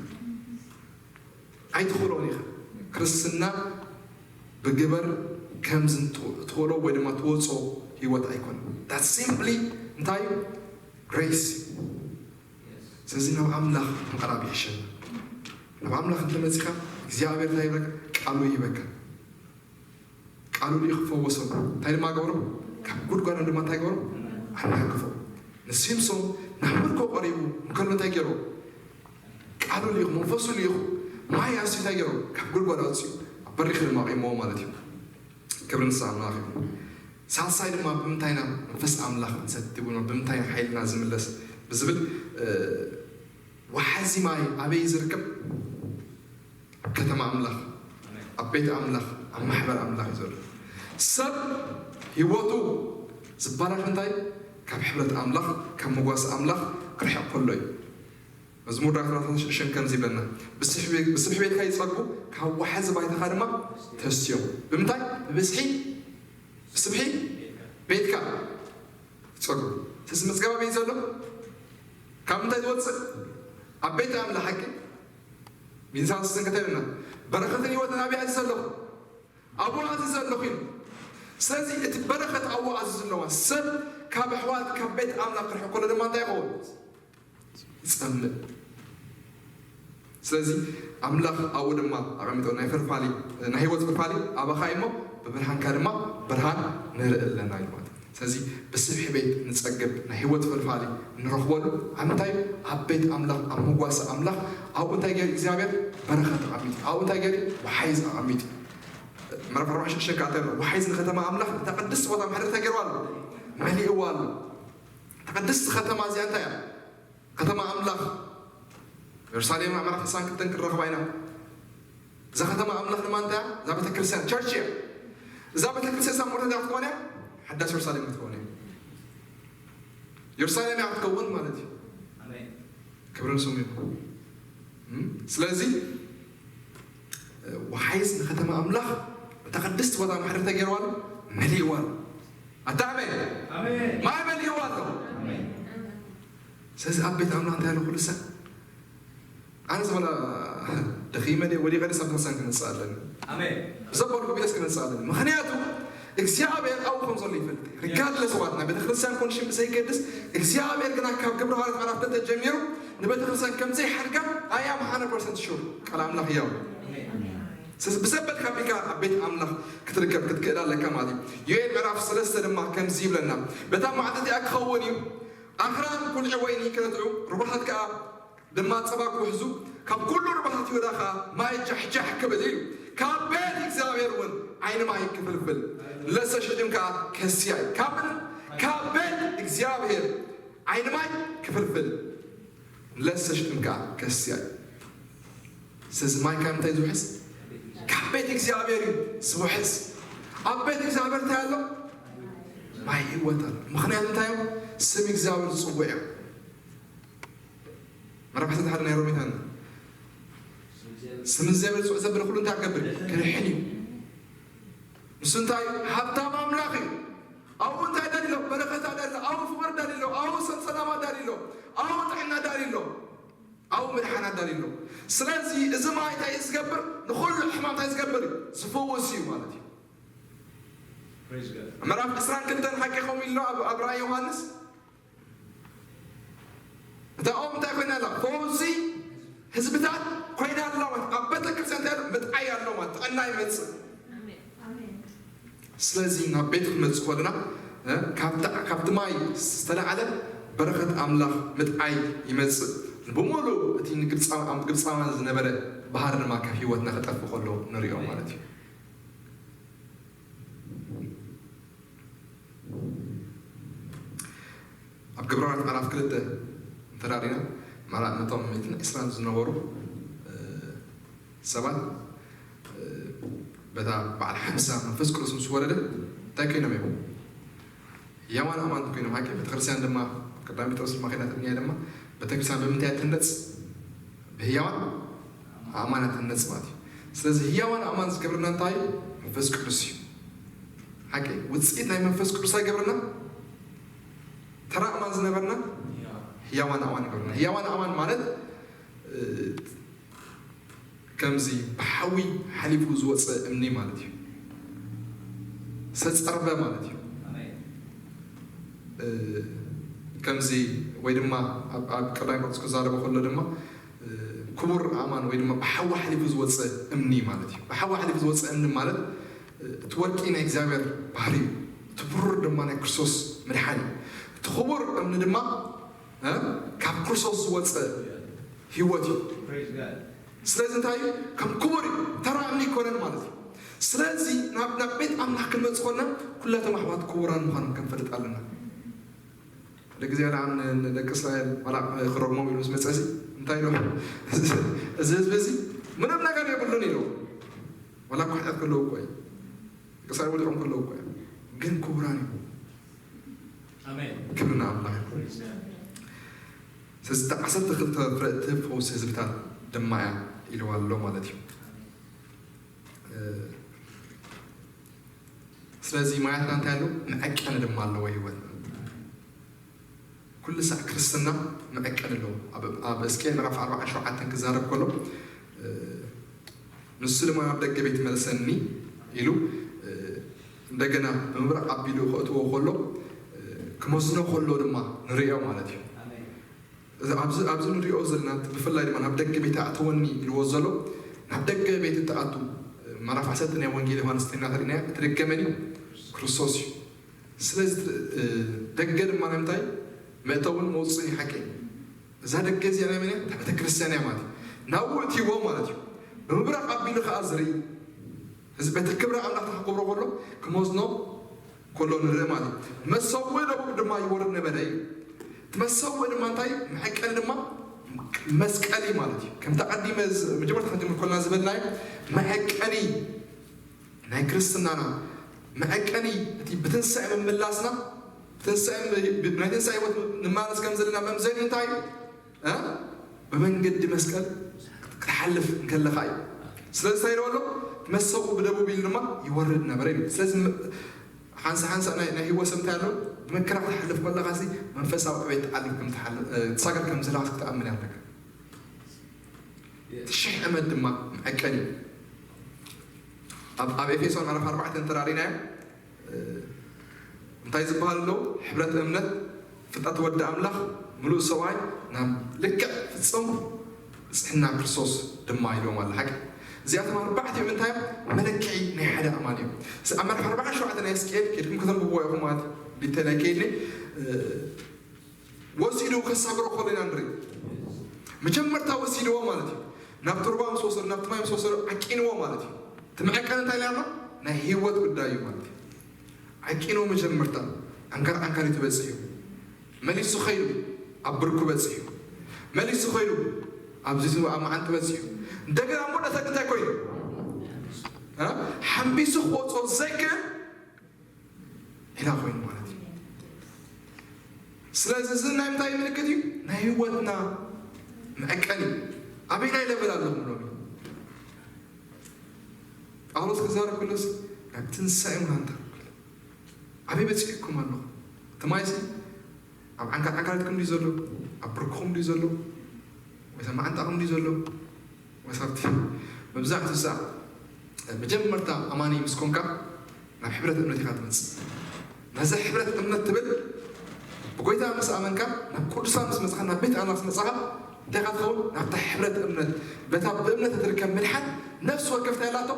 ኣይትኽእሎን ኢኻ። ክርስትና ብግበር ከምዚ ትኽ-፣ ትኽእሎ ወይ ድማ ትወፅኦ ህይወት ኣይኮነን። That simply እንታይ እዩ? ግሬስ። ስለዚ ናብ ኣምላኽ ምቕራብ ይሕሸና። ናብ ኣምላኽ እንተመፂኻ እግዚኣብሔር እንታይ ይብለካ? ቃሉ ይህበካ። ቃሉ ልኢኹ ፈወሶም። እንታይ ድማ ገበሮም? ካብ ጉድጓዶም ድማ እንታይ ገበሮም? ኣናገፎም። ንሲምሶን ናብ ምርኮ ቀሪቡ እንከሎ እንታይ ገይሮም? ቃሉ ልኢኹ፣ መንፈሱ ልኢኹ፣ ማይ ኣስዩ እንታይ ገይሮም? ካብ ጉድጓድ ኣውፅኡ፣ ኣብ በሪኽ ድማ ኣቑሞዎ ማለት እዩ። ክብሪ ንስኻ ኣምላኽ ይኹን። ሳልሳይ ድማ ብምንታይ ኢና መንፈስ ኣምላኽ ንሰቲ ወይ ብምንታይ ሓይልና ዝምለስ ብዝብል፣ እ፣ ወሓዚ ማይ ኣበይ ዝርከብ? ኣብ ከተማ ኣምላኽ፣ ኣብ ቤት ኣምላኽ፣ ኣብ ማሕበር ኣምላኽ እዩ ዘሎ። ሰብ ህይወቱ ዝበላሽ እንታይ? ካብ ሕብረት ኣምላኽ፣ ካብ መጓስ ኣምላኽ ክርሕቕ ከሎ እዩ። መዝሙር ዳዊት ራእሲ ሽን ከምዚ ይብለና፣ ብስብሒ ቤትካ ይጸግቡ፣ ካብ ወሓዚ ባይታኻ ድማ ተስዮም። ብምንታይ? ብብዝሒ ብስብሒ ቤትካ ይጸግቡ። ስስ ምጽጋብ ኣበይ ዘሎ? ካብ ምንታይ ዝወጽእ? ኣብ ቤት ኣምላኽ ሓቂ። ሚዛን ስንክተ ይብልና፣ በረኸትን ህይወትን ኣብያ እዚ ዘለኹ ኣብኡ ኣዚ ዘለኹ ኢሉ። ስለዚ እቲ በረኸት ኣብኡ ኣዚ ዘለዋ ሰብ ካብ ኣሕዋት ካብ ቤት ኣምላኽ ክርሕቅ ከሎ ድማ እንታይ ይኸውን? ይጸምእ። ስለዚ ኣምላኽ ኣብኡ ድማ ኣቐሚጦ ናይ ፍርፋሊ ናይ ህይወት ፍርፋሊ ኣባኻ እሞ ብብርሃንካ ድማ ብርሃን ንርኢ ኣለና ኢሉ ማለት እዩ። ስለዚ ብስብሒ ቤት ንጸግብ ናይ ህይወት ፍርፋሊ ንረኽበሉ ኣብ ምንታይ? ኣብ ቤት ኣምላኽ፣ ኣብ መጓሰ ኣምላኽ። ኣብኡ እንታይ ገይሩ እግዚኣብሔር? በረኸት ኣቐሚጡ። ኣብኡ እንታይ ገይሩ? ወሓይዝ ኣቐሚጡ። ምዕራፍ ኣርባዕተ ሽዱሽተ ከኣ እንታይ ኣሎ? ወሓይዝ ንከተማ ኣምላኽ፣ እታ ቅድስቲ ቦታ ምሕደር እንታይ ገይርዋ ኣሎ? መሊእዋ ኣሎ። እታ ቅድስቲ ከተማ እዚኣ እንታይ እያ? ከተማ ኣምላኽ። ኢየሩሳሌም ምዕራፍ ስሳን ክልተን ክንረኽባ ኢና። እዛ ከተማ ኣምላኽ ድማ እንታይ እያ? እዛ ቤተክርስትያን ቸርች እያ። እዛ ቤተክርስትያን ሳብ ምርት እንታይ ክትኮን እያ? ሓዳስ ኢየሩሳሌም ክትኮን እያ። ኢየሩሳሌም እያ ክትከውን ማለት እዩ። ኣሜን። ክብሪ ንስሙ ይኹን። እም? ስለዚ፣ እ፣ ወሓይዝ ንከተማ ኣምላኽ፣ እታ ቅድስቲ ቦታ ምሕደር እንታይ ገይርዋ ኣሎ? መሊእዋ ኣሎ። ኣታ ኣሜን። ኣሜን። ማይ መሊእዋ ኣሎ። ኣሜን። ስለዚ ኣብ ቤት ኣምላኽ እንታይ ኣሎ? ኩሉ ሰብ ኣነ ዝበላ ደኺመ ድየ ወዲቐ ድየ ሳብ ቤተክርስትያን ክመጽእ ኣለኒ። ኣሜን። ዘበልኩ ቢለስ ክመጽእ ኣለኒ። ምኽንያቱ እግዚኣብሔር ኣብኡ ከም ዘሎ ይፈልጥ። ሪጋርድለስ ዋት ናይ ቤተክርስትያን ኮንሽን ብዘይገድስ እግዚኣብሔር ግና ካብ ግብረ ሃዋርያት ምዕራፍ ክልተ ጀሚሩ ንቤተክርስትያን ከም ዘይሓድጋ I am hundred percent sure። ቃል ኣምላኽ ያው። ስለዚ ብዘበልካ ቢልካ ኣብ ቤት ኣምላኽ ክትርከብ ክትክእል ኣለካ ማለት እዩ። ዮኤል ምዕራፍ ሰለስተ ድማ ከምዚ ይብለና፣ በታ መዓልቲ እቲኣ ክኸውን እዩ፣ ኣኽራን ኩልዒ ወይኒ ክነትዑ፣ ሩባታት ከኣ ድማ ጸባ ክውሕዙ፣ ካብ ኩሉ ሩባታት ይሁዳ ኸኣ ማይ ጃሕጃሕ ክብል እዩ። ካብ ቤት እግዚኣብሔር እውን ዓይኒ ማይ ክፍልፍል፣ ለሰ ሽጥም ከኣ ከስያ እዩ። ካብ ምን? ካብ ቤት እግዚኣብሔር ዓይኒ ማይ ክፍልፍል፣ ለሰ ሽጥም ከኣ ከስያ እዩ። ስለዚ ማይ ካብ እንታይ ዝውሕዝ? ካብ ቤት እግዚኣብሔር እዩ ዝውሕዝ። ኣብ ቤት እግዚኣብሔር እንታይ ኣሎ? ማይ ህይወት ኣሎ። ምኽንያቱ እንታይ እዮም? ስም እግዚኣብሔር ዝጽውዕ እዮም። ምዕራፍ ዓሰርተ ሓደ ናይ ሮሜ እንታይ ኣሎ? ስም እግዚኣብሔር ዝጽውዕ ዘብል ኩሉ እንታይ ክገብር? ክርሕን እዩ። ንሱ እንታይ? ሃብታም ኣምላኽ እዩ። ኣብኡ እንታይ ዳሊ ኣሎ? በረኸት ዳሊ ኣሎ። ኣብኡ ፍቕሪ ዳሊ ኣሎ። ኣብኡ ሰም ሰላማ ዳሊ ኣሎ። ኣብኡ ጥዕና ዳሊ ኣሎ። ኣብኡ ምድሓን ኣዳልዩ ኣሎ። ስለዚ እዚ ማይ እንታይ እዩ ዝገብር? ንኹሉ ሕማም እንታይ ዝገብር እዩ? ዝፍውስ እዩ ማለት እዩ። Praise God። ምዕራፍ ዕስራን ክልተን ሓቂ ከምኡ ኢሉ ኣብ ኣብ ራእይ ዮሃንስ፣ እታ ኦም እንታይ ኮይና ኣላ? ፈውሲ ህዝብታት ኮይና ኣላ ማለት፣ ኣብ ቤተ ክርስቲያን እንታይ ኣሎ? ምጥዓይ ኣሎ ማለት፣ ጥዕና ይመጽእ። ስለዚ ናብ ቤት ክንመጽእ ከለና፣ እ፣ ካብታ-፣ ካብቲ ማይ ዝተላዕለ በረኸት ኣምላኽ ምጥዓይ ይመጽእ። ብምሉእ እቲ ንግብፃ-፣ ኣብ ግብፃውያን ዝነበረ ባህሪ ድማ ካብ ህይወትና ክጠፍእ ከሎ ንሪኦ ማለት እዩ። ኣብ ግብረ ሃዋርያት ምዕራፍ ክልተ እንተ ሪእና፣ ምዕራፍ ነቶም ሚእትን ዕስራን ዝነበሩ፣ እ፣ ሰባት፣ እ፣ በታ በዓል ሓምሳ መንፈስ ቅዱስ ምስ ወረደ እንታይ ኮይኖም እዮም? ህያዋን ኣማንቲ ኮይኖም። ሓቂ ቤተክርስትያን ድማ፣ ቀዳማይ ጴጥሮስ ድማ ከይና ተምንያ ድማ፣ ቤተክርስትያን ብምንታይ ትህነጽ? ብህያዋን ኣማን ትህነጽ ማለት እዩ። ስለዚ ህያዋን ኣማን ዝገብረና እንታይ እዩ? መንፈስ ቅዱስ እዩ። ሓቂ ውጽኢት ናይ መንፈስ ቅዱስ ኣይገብረና? ተራ ኣማን ዝነበርና ህያዋን ኣማን ይገብረና። ህያዋን ኣማን ማለት፣ እ፣ ከምዚ ብሓዊ ሓሊፉ ዝወፀ እምኒ ማለት እዩ። ዝተፀርበ ማለት እዩ። ኣሜን። እ፣ ከምዚ ወይ ድማ ኣብ፣ ኣብ ቀዳማይ ቆሮንቶስ ክዛረቦ ከሎ ድማ፣ እ፣ ክቡር ኣማን ወይ ድማ ብሓዊ ሓሊፉ ዝወፀ እምኒ ማለት እዩ። ብሓዊ ሓሊፉ ዝወፀ እምኒ ማለት፣ እ፣ እቲ ወርቂ ናይ እግዚኣብሔር ባህሪ እዩ። እቲ ብሩር ድማ ናይ ክርስቶስ ምድሓን እዩ። እቲ ክቡር እምኒ ድማ፣ እ፣ ካብ ክርስቶስ ዝወፀ ህይወት እዩ። Praise God። ስለዚ እንታይ እዩ? ከም ክቡር እዩ። ተራ እምኒ ይኮነን ማለት እዩ። ስለዚ ናብ፣ ናብ ቤት ኣምላኽ ክንመጽእ ከለና ኩላቶም ኣሕዋት ክቡራን ምዃኖም ክንፈልጥ ኣለና። ሓደ ግዜ ንዓም ን-፣ ንደቂ እስራኤል ባላቅ ክረግሞም ኢሉ ምስ መጸ፣ እዚ እንታይ ኢሉ? እዚ ህዝቢ እዚ ምንም ነገር የብሉን ኢሉ። ዋላ እኳ ሓጢኣት ከለዉ እኮ እዩ። ቅሳይ ወዲቖም ከለዉ እኮ እዩ። ግን ክቡራን እዩ። ኣሜን። ክብሪ ንኣምላኽ ይኹን። ስለዚ እታ ዓሰርተ ክልተ ፍረ እትህብ ፈውሲ ህዝብታት ድማ እያ ኢልዋ ኣሎ ማለት እዩ። ስለዚ ማያትና እንታይ ኣሎ? መዐቀኒ ድማ ኣለዎ ህይወት። ኩሉ ሳዕ ክርስትና መዐቀኒ ኣለዎ። ኣብ ኣብ እስኬል ምዕራፍ ኣርባዓን ሸውዓተን ክዛረብ ከሎ ንሱ ድማ ናብ ደገ ቤት መልሰኒ ኢሉ እንደገና ብምብራቕ ኣቢሉ ከእትዎ ከሎ ክመዝኖ ከሎ ድማ ንርእዮ ማለት እዩ። ኣብዚ ንሪኦ ዘለና ብፍላይ ድማ ናብ ደገ ቤት ኣእተወኒ ኢልዎ ዘሎ ናብ ደገ ቤት እትኣቱ ምዕራፍ ዓሰርተ ናይ ወንጌል ዮሃንስ ተና ተሪና ትደገመኒ ክርስቶስ እዩ። ስለዚ ደገ ድማ ንምንታይ መእተውን መውፅን ይሓቂ እዛ ደገ እዚኣ ናይ መን እያ? እታ ቤተክርስትያን እያ ማለት እዩ። ናብኡ እትይዎ ማለት እዩ። ብምብራቕ ኣቢሉ ከዓ ዝርኢ ህዝቢ ቤተ ክብሪ ኣምላኽ ተክብሮ ከሎ ክመዝኖ ከሎ ንርኢ ማለት እዩ። መሰውእ ደቡብ ድማ ይወርድ ነበረ እዩ። እቲ መሰውእ ድማ እንታይ መሐቀኒ ድማ መስቀል እዩ ማለት እዩ። ከምቲ ቀዲመ መጀመርታ ክንጅምር ኮልና ዝበልናዮ መሐቀኒ ናይ ክርስትናና መዐቀኒ እቲ ብትንሳኤ ምምላስና ናይ ትንሳኤ ህይወት ንማለስ ከም ዘለና መምዘኒ እንታይ እዩ? ብመንገዲ መስቀል ክትሓልፍ እንከለኻ እዩ። ስለዚ እንታይ ኢልዎ ኣሎ? መሰቡ ብደቡብ ኢሉ ድማ ይወርድ ነበረ ኢሉ። ስለዚ ሓንሳ ሓንሳ ናይ ህይወት ሰምታ ያለው ብመከራ ክትሓልፍ ከለኻ መንፈሳዊ ዕቤት ትሓልፍ ትሳገር ከም ዘለኻ ክትኣምን ያለካ ሽሕ ዕመት ድማ መዐቀኒ ኣብ ኤፌሶን ምዕራፍ ኣርባዕተ እንተራሪናዮ እንታይ ዝበሃል ኣለዉ? ሕብረት እምነት ፍልጠት ወዲ ኣምላኽ ምሉእ ሰብኣይ ናብ ልክዕ ፍጹም ብፅሕና ክርስቶስ ድማ ኢልዎም ኣሎ። ሓቂ እዚኣቶም ኣርባዕቲኦም እንታይ እዮም? መለክዒ ናይ ሓደ ኣማን እዮም። ኣብ ምዕራፍ ኣርባዓን ሸውዓተን ናይ እስቅኤል ኬድኩም ከተንብብዎ ኢኹም ማለት ዲቴል ኣይከይድኒ ወሲዱ ከሳግሮ ከሎ ኢና ንርኢ። መጀመርታ ወሲድዎ ማለት እዩ። ናብ ቱርባ ምስ ወሰዱ ናብቲ ማይ ምስ ወሰዱ ዓቂንዎ ማለት እዩ። እቲ መዐቀኒ እንታይ ኢልና ናይ ህይወት ጉዳይ እዩ ማለት እዩ። ዓቂንዎ መጀመርታ ዓንካር ዓንካሪቱ በፂሑ መሊሱ ኸይዱ ኣብ ብርኩ በፂሑ መሊሱ ኸይዱ ኣብዚ ኣብ መዓንጢ በፂሑ እንደገና እሞ ነታ እንታይ ኮይኑ ሓምቢሱ ክወፅኦ ዘይክእል ዒላ ኮይኑ ማለት እዩ። ስለዚ እዚ ናይ ምንታይ ምልክት እዩ? ናይ ህይወትና መዐቀኒ ኣበይ ናይ ለበል ኣለኹም ሎሚ? ጳውሎስ ክዛረብ ከሎስ ናብ ትንሳኤ እውን ኣንታ ኣበይ በፂሕኩም ኣለኹም? እቲ ማይሲ ኣብ ዓንካር ዓካላትኩም ድዩ ዘሎ? ኣብ ብርክኹም ድዩ ዘሎ? ወይስ ኣብ መዓንጣኹም ድዩ ዘሎ? ወይስ ኣብቲ መብዛሕትኡ ሳዕ መጀመርታ ኣማኒ ምስ ኮንካ ናብ ሕብረት እምነት ኢኻ ትመጽእ። ነዛ ሕብረት እምነት ትብል ብጎይታ ምስ ኣመንካ ናብ ቅዱሳን ምስ መጽኻ ናብ ቤት ኣምላኽ ምስ መጽኻ እንታይ ኢኻ ትኸውን? ናብታ ሕብረት እምነት በታ ብእምነት እትርከብ ምድሓን ነፍሲ ወከፍ እንታይ ኣላቶ?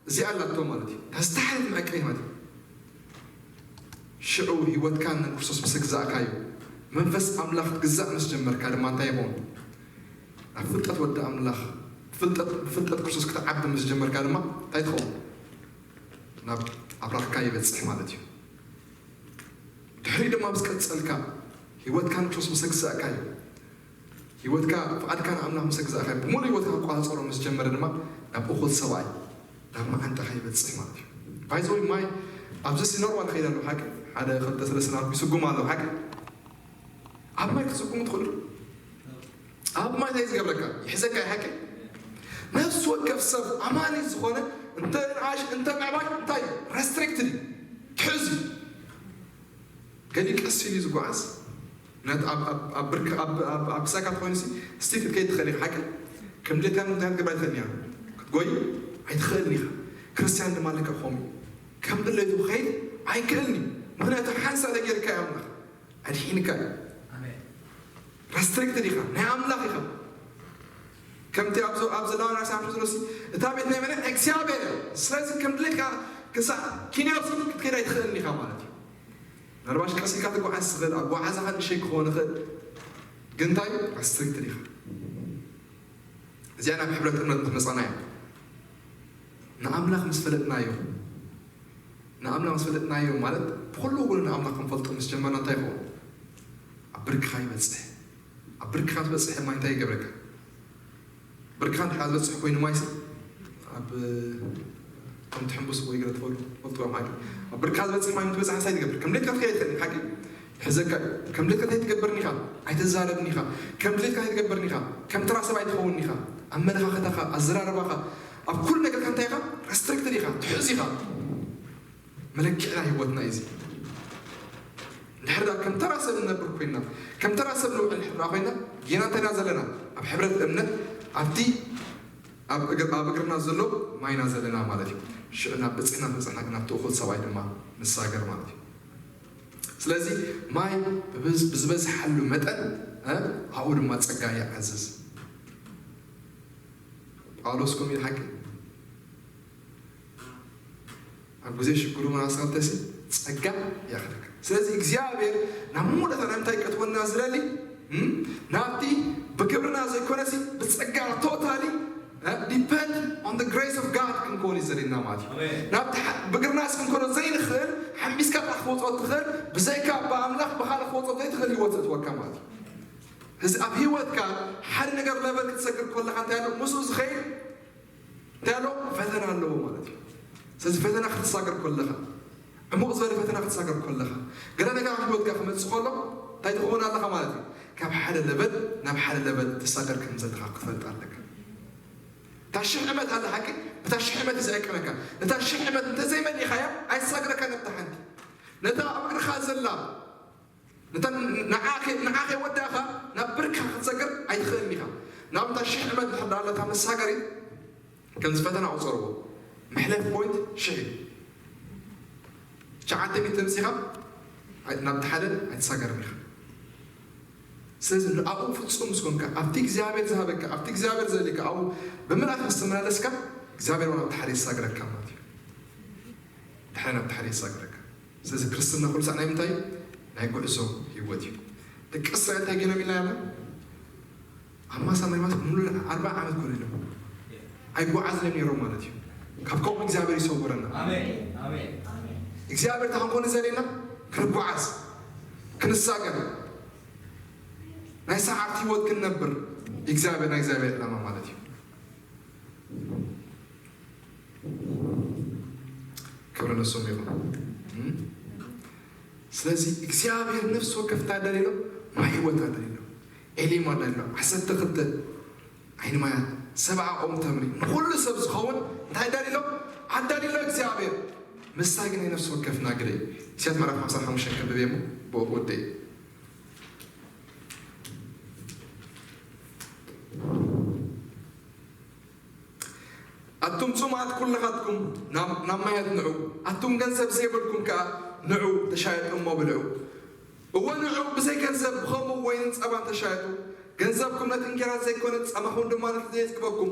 እዚኣ ኣላቶ ማለት እዩ። እታ ዝተሓለት መዐቀኒ ማለት እዩ። ሽዑ ህይወትካ ንክርስቶስ ምስ ግዛእካ እዩ። መንፈስ ኣምላኽ ክትግዛእ ምስ ጀመርካ ድማ እንታይ ይኸውን? ናብ ፍልጠት ወዲ ኣምላኽ ብፍልጠት ብፍልጠት ክርስቶስ ክትዓቢ ምስ ጀመርካ ድማ እንታይ ትኸውን? ናብ ኣብራኽካ ይበጽሕ ማለት እዩ። ድሕሪኡ ድማ ምስ ቀጸልካ ህይወትካ ንክርስቶስ ምስ ግዛእካ እዩ። ህይወትካ ፍቓድካ ንኣምላኽ ምስ ኣግዛእካ ብምሉእ ህይወትካ ክቆጻጸሮ ምስ ጀመረ ድማ ናብ እኹል ሰብኣይ ናብ መዓንጣኻ ይበጽሕ ማለት እዩ። ባይዘወይ ማይ ኣብዚ ሲ ኖርማል ከይድ ኣለዉ ሓቂ ሓደ ክልተ ሰለስተ ናልኩ ይስጉም ኣለዉ ሓቂ ኣብ ማይ ክትስጉሙ ትኽእሉ ኣብ ማይ እንታይ ዝገብረካ ይሕዘካ እዩ ሓቂ ነፍሲ ወከፍ ሰብ ኣማኒ ዝኾነ እንተ ንኣሽ እንተ ምዕባይ እንታይ ረስትሪክትድ እዩ ትሕዝ እዩ ገሊኡ ቀስ ኢሉ እዩ ዝጓዓዝ ምክንያቱ ኣብ ብርክ ኣብ ክሳካ ትኮይኑ ስቲል ክትከይድ ትኽእል ኢኻ ሓቂ ከም ድሌትካ እንታይ ክትገብር ኣይትኽእልን ኢኻ ክትጎይ ኣይትኽእልን ኢኻ ክርስትያን ድማ ልክዕ ከምኡ እዩ ከም ድሌቱ ክኸይድ ኣይክእልን እዩ ምክንያቱ ሓንሳእ ተገይርካ እዩ ኣምላኽ ኣድሒንካ እዩ ረስትሪክትድ ኢኻ ናይ ኣምላኽ ኢኻ ከምቲ ኣብዚ ኣብዚ ላዋና ሳምሪ ዝብሎ እታ ቤት ናይ መን እግዚኣብሔር እያ ስለዚ ከም ድሌትካ ክሳዕ ኪንዮስ ክትከይድ ኣይትኽእልን ኢኻ ማለት እዩ ምናልባሽ ቀስ ኢልካ ትጓዓዝ ትኽእል ኣጓዓዛኻ ንእሽተይ ክኸውን ይኽእል ግን እንታይ ኣስትሪክትድ ኢኻ እዚኣ ናብ ሕብረት እምነት ምስ መፃና እያ ንኣምላኽ ምስ ፈለጥናዮ ንኣምላኽ ምስ ፈለጥናዮ ማለት ብኩሉ ወገኑ ንኣምላኽ ክንፈልጦ ምስ ጀመርና እንታይ ይኸውን ኣብ ብርክኻ ይበፅሕ ኣብ ብርክኻ ትበፅሕ ማይ እንታይ ይገብረካ? ብርክኻ እንድሕር ዝበፅሕ ኮይኑ ማይሲ ኣብ ከም ትሕምብስ ወይ ገለ ትፈልጡ ፈልጥዋ ማለት እዩ። ኣብ ብርክኻ ዝበፅሕ ማይ እንትበፅሕ እንታይ ትገብር? ከም ድሌትካ ትኸይድ ትኽእል ሓቂ ይሕዘካ እዩ። ከም ድሌትካ እንታይ ትገብር ኒኻ? ኣይትዛረብን ኢኻ። ከም ድሌትካ እንታይ ትገብር ኒኻ? ከም ተራ ሰብ ኣይትኸውን ኢኻ። ኣመለኻኸታኻ፣ ኣዘራርባኻ፣ ኣብ ኩሉ ነገርካ እንታይ ኢኻ? ረስትሪክትድ ኢኻ፣ ትሕዝ ኢኻ። መለክዕና ህይወትና እዩ እዚ። እንድሕር ዳ ከም ተራ ሰብ ንነብር ኮይና፣ ከም ተራ ሰብ ንውዕል እንድሕር ኮይና፣ ጌና እንታይና ዘለና? ኣብ ሕብረት እምነት ኣብቲ ኣብ እግር ኣብ እግርና ዘሎ ማይና ዘለና ማለት እዩ። ሽዕና ብጽሕና ብጽሕና ግን ኣብቲ እኹል ሰብኣይ ድማ ንሳገር ማለት እዩ። ስለዚ ማይ ብብዝ- ብዝበዝሓሉ መጠን እ ኣብኡ ድማ ጸጋ ይዓዝዝ። ጳውሎስ ከምኡ ኢሉ ሓቂ ኣብ ግዜ ሽግሩ ምናስኻልተሲ ጸጋ ያኽለካ። ስለዚ እግዚኣብሔር ናብ መወዳእታ ናይ ምንታይ ከእትወና ዝደሊ እም? ናብቲ ብግብርና ዘይኮነሲ ብጸጋ ቶታሊ depend on the grace of God ክንከውን እዩ ዘድልና ማለት እዩ። ናብቲ ብግብርና ክንከኖ ዘይንኽእል ሓሚስካ ጥራሕ ክወፅኦ ትኽእል ብዘይካ ብኣምላኽ ብኻልእ ክወፅኦ ዘይትኽእል ህይወት ዘእትወካ ማለት እዩ። እዚ ኣብ ህይወትካ ሓደ ነገር ለበል ክትሰግር ከለካ እንታይ ኣሎ ምስኡ ዝኸይድ እንታይ ኣሎ ፈተና ኣለዎ ማለት እዩ። ስለዚ ፈተና ክትሳገር ከለኻ ዕሙቕ ዝበለ ፈተና ክትሳገር ከለኻ ገለ ነገር ኣብ ህይወትካ ክመፅእ ከሎ እንታይ ትኸውን ኣለኻ ማለት እዩ። ካብ ሓደ ለበል ናብ ሓደ ለበል ትሳገር ከም ዘለኻ ክትፈልጥ ኣለካ። እታ ሽሕ ዕመት ኣለ ሓቂ ብታ ሽሕ ዕመት እዩ ዘዕቅነካ። እታ ሽሕ ዕመት እንተዘይመሊእኻያ ኣይሳግረካ ነብታ ሓንቲ ነታ ኣብ እግርኻ ዘላ ንዓኸ ወዳእኻ ናብ ብርካ ክትሰግር ኣይትኽእልን ኢኻ። ናብ እታ ሽሕ ዕመት ድሕር ዳኣ ኣለታ መሳገሪ ከምዚ ፈተና ቁፀርዎ። መሕለፊ ፖይንት ሽሕ እዩ። ትሽዓተ ሚእቲ ተምፂኻ ናብቲ ሓደ ኣይትሳገርን ኢኻ። ስለዚ ንኣብኡ ፍፁም ምስ ኮንካ ኣብቲ እግዚኣብሔር ዝሃበካ ኣብቲ እግዚኣብሔር ዘልካ ኣብኡ ብምልኣት ምስ ተመላለስካ እግዚኣብሔር ናብቲ ሓደ ይሳግረካ ማለት እዩ። ድሕረ ናብቲ ሓደ ይሳግረካ። ስለዚ ክርስትና ኩሉ ሳዕ ናይ ምንታይ ናይ ጉዕዞ ህይወት እዩ። ደቂ እስራኤል እንታይ ገይሮም ኢልና ያለ ኣብ ማሳ መሪማስ ሙሉ ኣርባዓ ዓመት ኮነ ኢሎም ኣይጓዓዝን እዮም ነይሮም ማለት እዩ። ካብ ከምኡ እግዚኣብሔር ይሰውረና። እግዚኣብሔር እንታይ ክንኮን ዘሌና ክንጓዓዝ ክንሳገር ናይ ሰዓት ህይወት ክንነብር እግዚኣብሔር ናይ እግዚኣብሔር ዕላማ ማለት እዩ። ክብሪ ንስሙ ይኹን። ስለዚ እግዚኣብሔር ነፍሲ ወከፍ እንታይ ኣዳልዩ ኣሎ? ማይ ህይወት ኣዳልዩ ኣሎ። ኤሊም ኣዳልዩ ኣሎ። ዓሰርተ ክልተ ዓይኒ ማያት፣ ሰብዓ ኦም ተምሪ፣ ንኹሉ ሰብ ዝኸውን እንታይ ኣዳልዩ ኣሎ? ኣዳልዩ ኣሎ እግዚኣብሔር። ምስታይ ግን ናይ ነፍሲ ወከፍና ግደ እዩ። ኢሳያስ ምዕራፍ ሓምሳ ሓሙሽተ ከንብብ እየ እሞ ብኡ ክወደ እየ። ኣቱም ጽሙኣት ኩልኻትኩም ናብ ማያት ንዑ፣ ኣቱም ገንዘብ ዘይብልኩም ከኣ ንዑ ተሻየጡ እሞ ብልዑ። እወ ንዑ ብዘይ ገንዘብ ብኸምኡ ወይንን ጸባን ተሻየጡ። ገንዘብኩም ነቲ እንጌራ ዘይኮነ ጻማኹም ድማ ነቲ ዘየጽግበኩም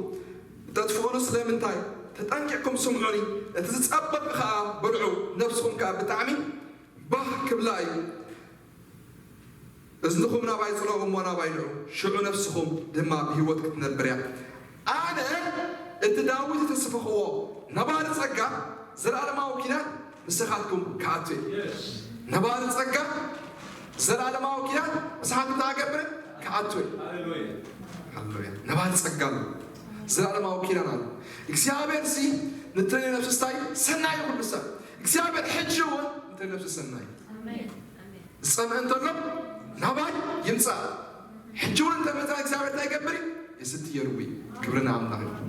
እተጥፍኡሉ ስለምንታይ? ተጠንቂቕኩም ስምዑኒ፣ ነቲ ዝጸበቕ ከኣ ብልዑ፣ ነብስኹም ከኣ ብጣዕሚ ባህ ክብላ እዩ። እዝንኹም ናባይ ጽለዉ እሞ ናባይ ንዑ፣ ሽዑ ነፍስኹም ድማ ብህይወት ክትነብር እያ። ኣነ እቲ ዳዊት እተስፈኽዎ ነባሪ ጸጋ ዘለኣለማዊ ኪዳን ምሳኻትኩም ክኣቱ እየ። ነባሪ ጸጋ ዘለኣለማዊ ኪዳን ምሳኻትኩም እንታይ ክገብር ክኣቱ እየ። ሃሌሉያ። ነባሪ ጸጋ ኣሎ። ዘለኣለማዊ ኪዳን ኣሎ። እግዚኣብሔር እዚ ንትረኒ ነፍስታይ ሰናይ ኩሉ ሰብ እግዚኣብሔር ሕጂ እውን ንትረኒ ነፍሲ ሰናይ ዝጸምአ እንተሎ ናባይ ይምጻእ። ሕጂ እውን እንተመጻ እግዚኣብሔር እንታይ ይገብር እዩ? የስትየርዊ። ክብሪ ንኣምላኽ እዩ።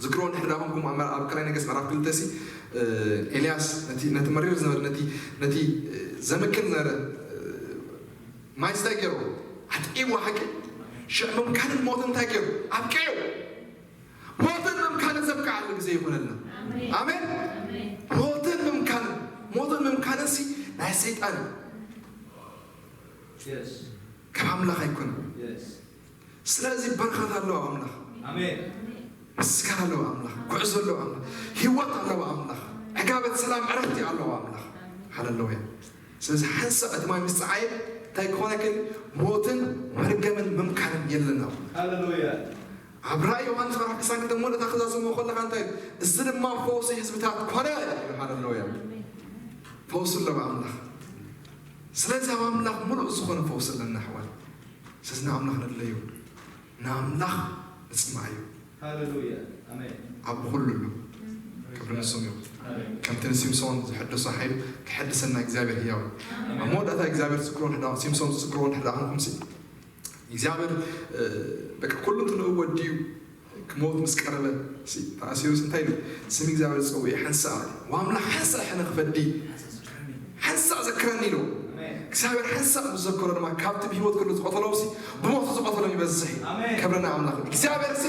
ዝክሮ እንድሕር ዳኹምኩም ኣብ ካልኣይ ነገስ ምዕራፍ ክልተ ሲ ኤልያስ ነቲ መሪር ዝነበረ ነቲ ነቲ ዘምክን ዝነበረ ማይ እንታይ ገይሩ ኣጥቂዋ ሓቂ ሽዕ ምምካንን ሞትን እንታይ ገይሩ ኣብቀዩ። ሞትን ምምካንን ዘብቅዓሉ ግዜ ይኾነልና። ኣሜን። ሞትን ምምካንን ሞትን ምምካንን ሲ ናይ ሰይጣን ካብ ኣምላኽ ኣይኮነን። ስለዚ በረኸት ኣለዎ ኣምላኽ። ምስጋና ኣለዎ ኣምላኽ። ጉዕዞ ኣለዎ ኣምላኽ። ህይወት ኣለዎ ኣምላኽ። ዕጋበት ሰላም ዕረፍቲ ኣለዎ ኣምላኽ። ሃለሉያ። ስለዚ ሓንሳእ እቲ ማይ ምስ ፀዓየ እንታይ ክኾነክን ሞትን መርገምን ምምካንን የለና። ኣብ ራእይ ዮሃንስ ምዕራፍ ዕስራን ክልተን መወዳእታ ክዛዘሞ ከለካ እንታይ እዩ? እዚ ድማ ፈውሲ ህዝብታት ኮነ። ሃለሉያ። ፈውሲ ኣለዎ ኣምላኽ። ስለዚ ኣብ ኣምላኽ ምሉእ ዝኾነ ፈውሲ ኣለና ኣሕዋት። ስለዚ ንኣምላኽ ንድለዩ፣ ንኣምላኽ ንጽምዓዩ። ሃሌሉያ ኣሜን። ኣብ ኩሉ ኣሎ። ክብሪ ንስሙ ይኹን። ኣሜን። ከምቲ ንሲምሶን ዝሐደሶ ሓይሉ ክሐድሰና እግዚኣብሔር ህያው። ኣብ መወዳእታ እግዚኣብሔር ዝዝክሮ እንድሕር ደኣ፣ ሲምሶን ዝዝክሮ እንድሕር ደኣ ኾንኩም ሲ እግዚኣብሔር፣ እ፣ በቃ ኩሉ እንትንኡ ወዲዩ ክሞት ምስ ቀረበ ሲ ተኣሲሩ ሲ እንታይ ኢሉ? ስም እግዚኣብሔር ዝጸውዕ ሓንሳእ፣ ዋምላኽ ሓንሳእ ሕነ ክፈዲ ሓንሳእ ዘክረኒ ኢሉ። ኣሜን። እግዚኣብሔር ሓንሳእ ምስ ዘከሮ ድማ ካብቲ ብህይወት ከሎ ዝቐተሎም ሲ ብሞቱ ዝቐተሎም ይበዝሕ። ኣሜን። ክብሪ ንኣምላኽ። እግዚኣብሔር ሲ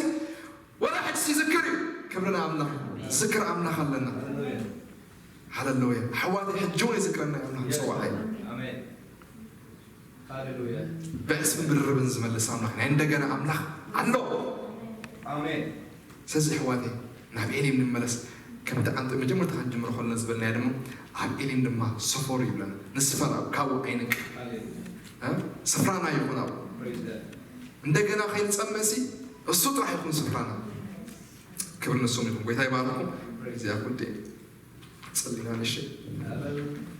ወላ ሕጂ ሲ ይዝክር እዩ። ክብሪ ንኣምላኽ። ዝክር ኣምላኽ ኣለና። ሃሌሉያ። ሃሌሉያ። ኣሕዋተይ ሕጂ እውን ይዝክረና እዩ ኣምላኽ ዝጸውዓይ። ኣሜን። ሃሌሉያ። ብዕስብን ብድርብን ዝመልስ ኣምላኽ፣ ናይ እንደገና ኣምላኽ ኣሎ። ኣሜን። ስለዚ ኣሕዋተይ ናብ ኤሊም ንመለስ። ከምቲ ዓንተ መጀመርታ ክንጅምሮ ከለና ዝበልናዮ ድማ ኣብ ኤሊም ድማ ሰፈሩ ይብለና። ንስፈር ኣብ ካብኡ ኣይንንቀል። ሃሌሉያ። እ? ስፍራና ይኹን ኣብ Praise God። እንደገና ከይንጸምእ ሲ እሱ ጥራሕ ይኹን ስፍራና። ክብሪ ንስሙ ይኹን። ጎይታ ይባርኩም። እዚኣ ጉዳይ ጸሊና ንሽ ሃሌሉያ።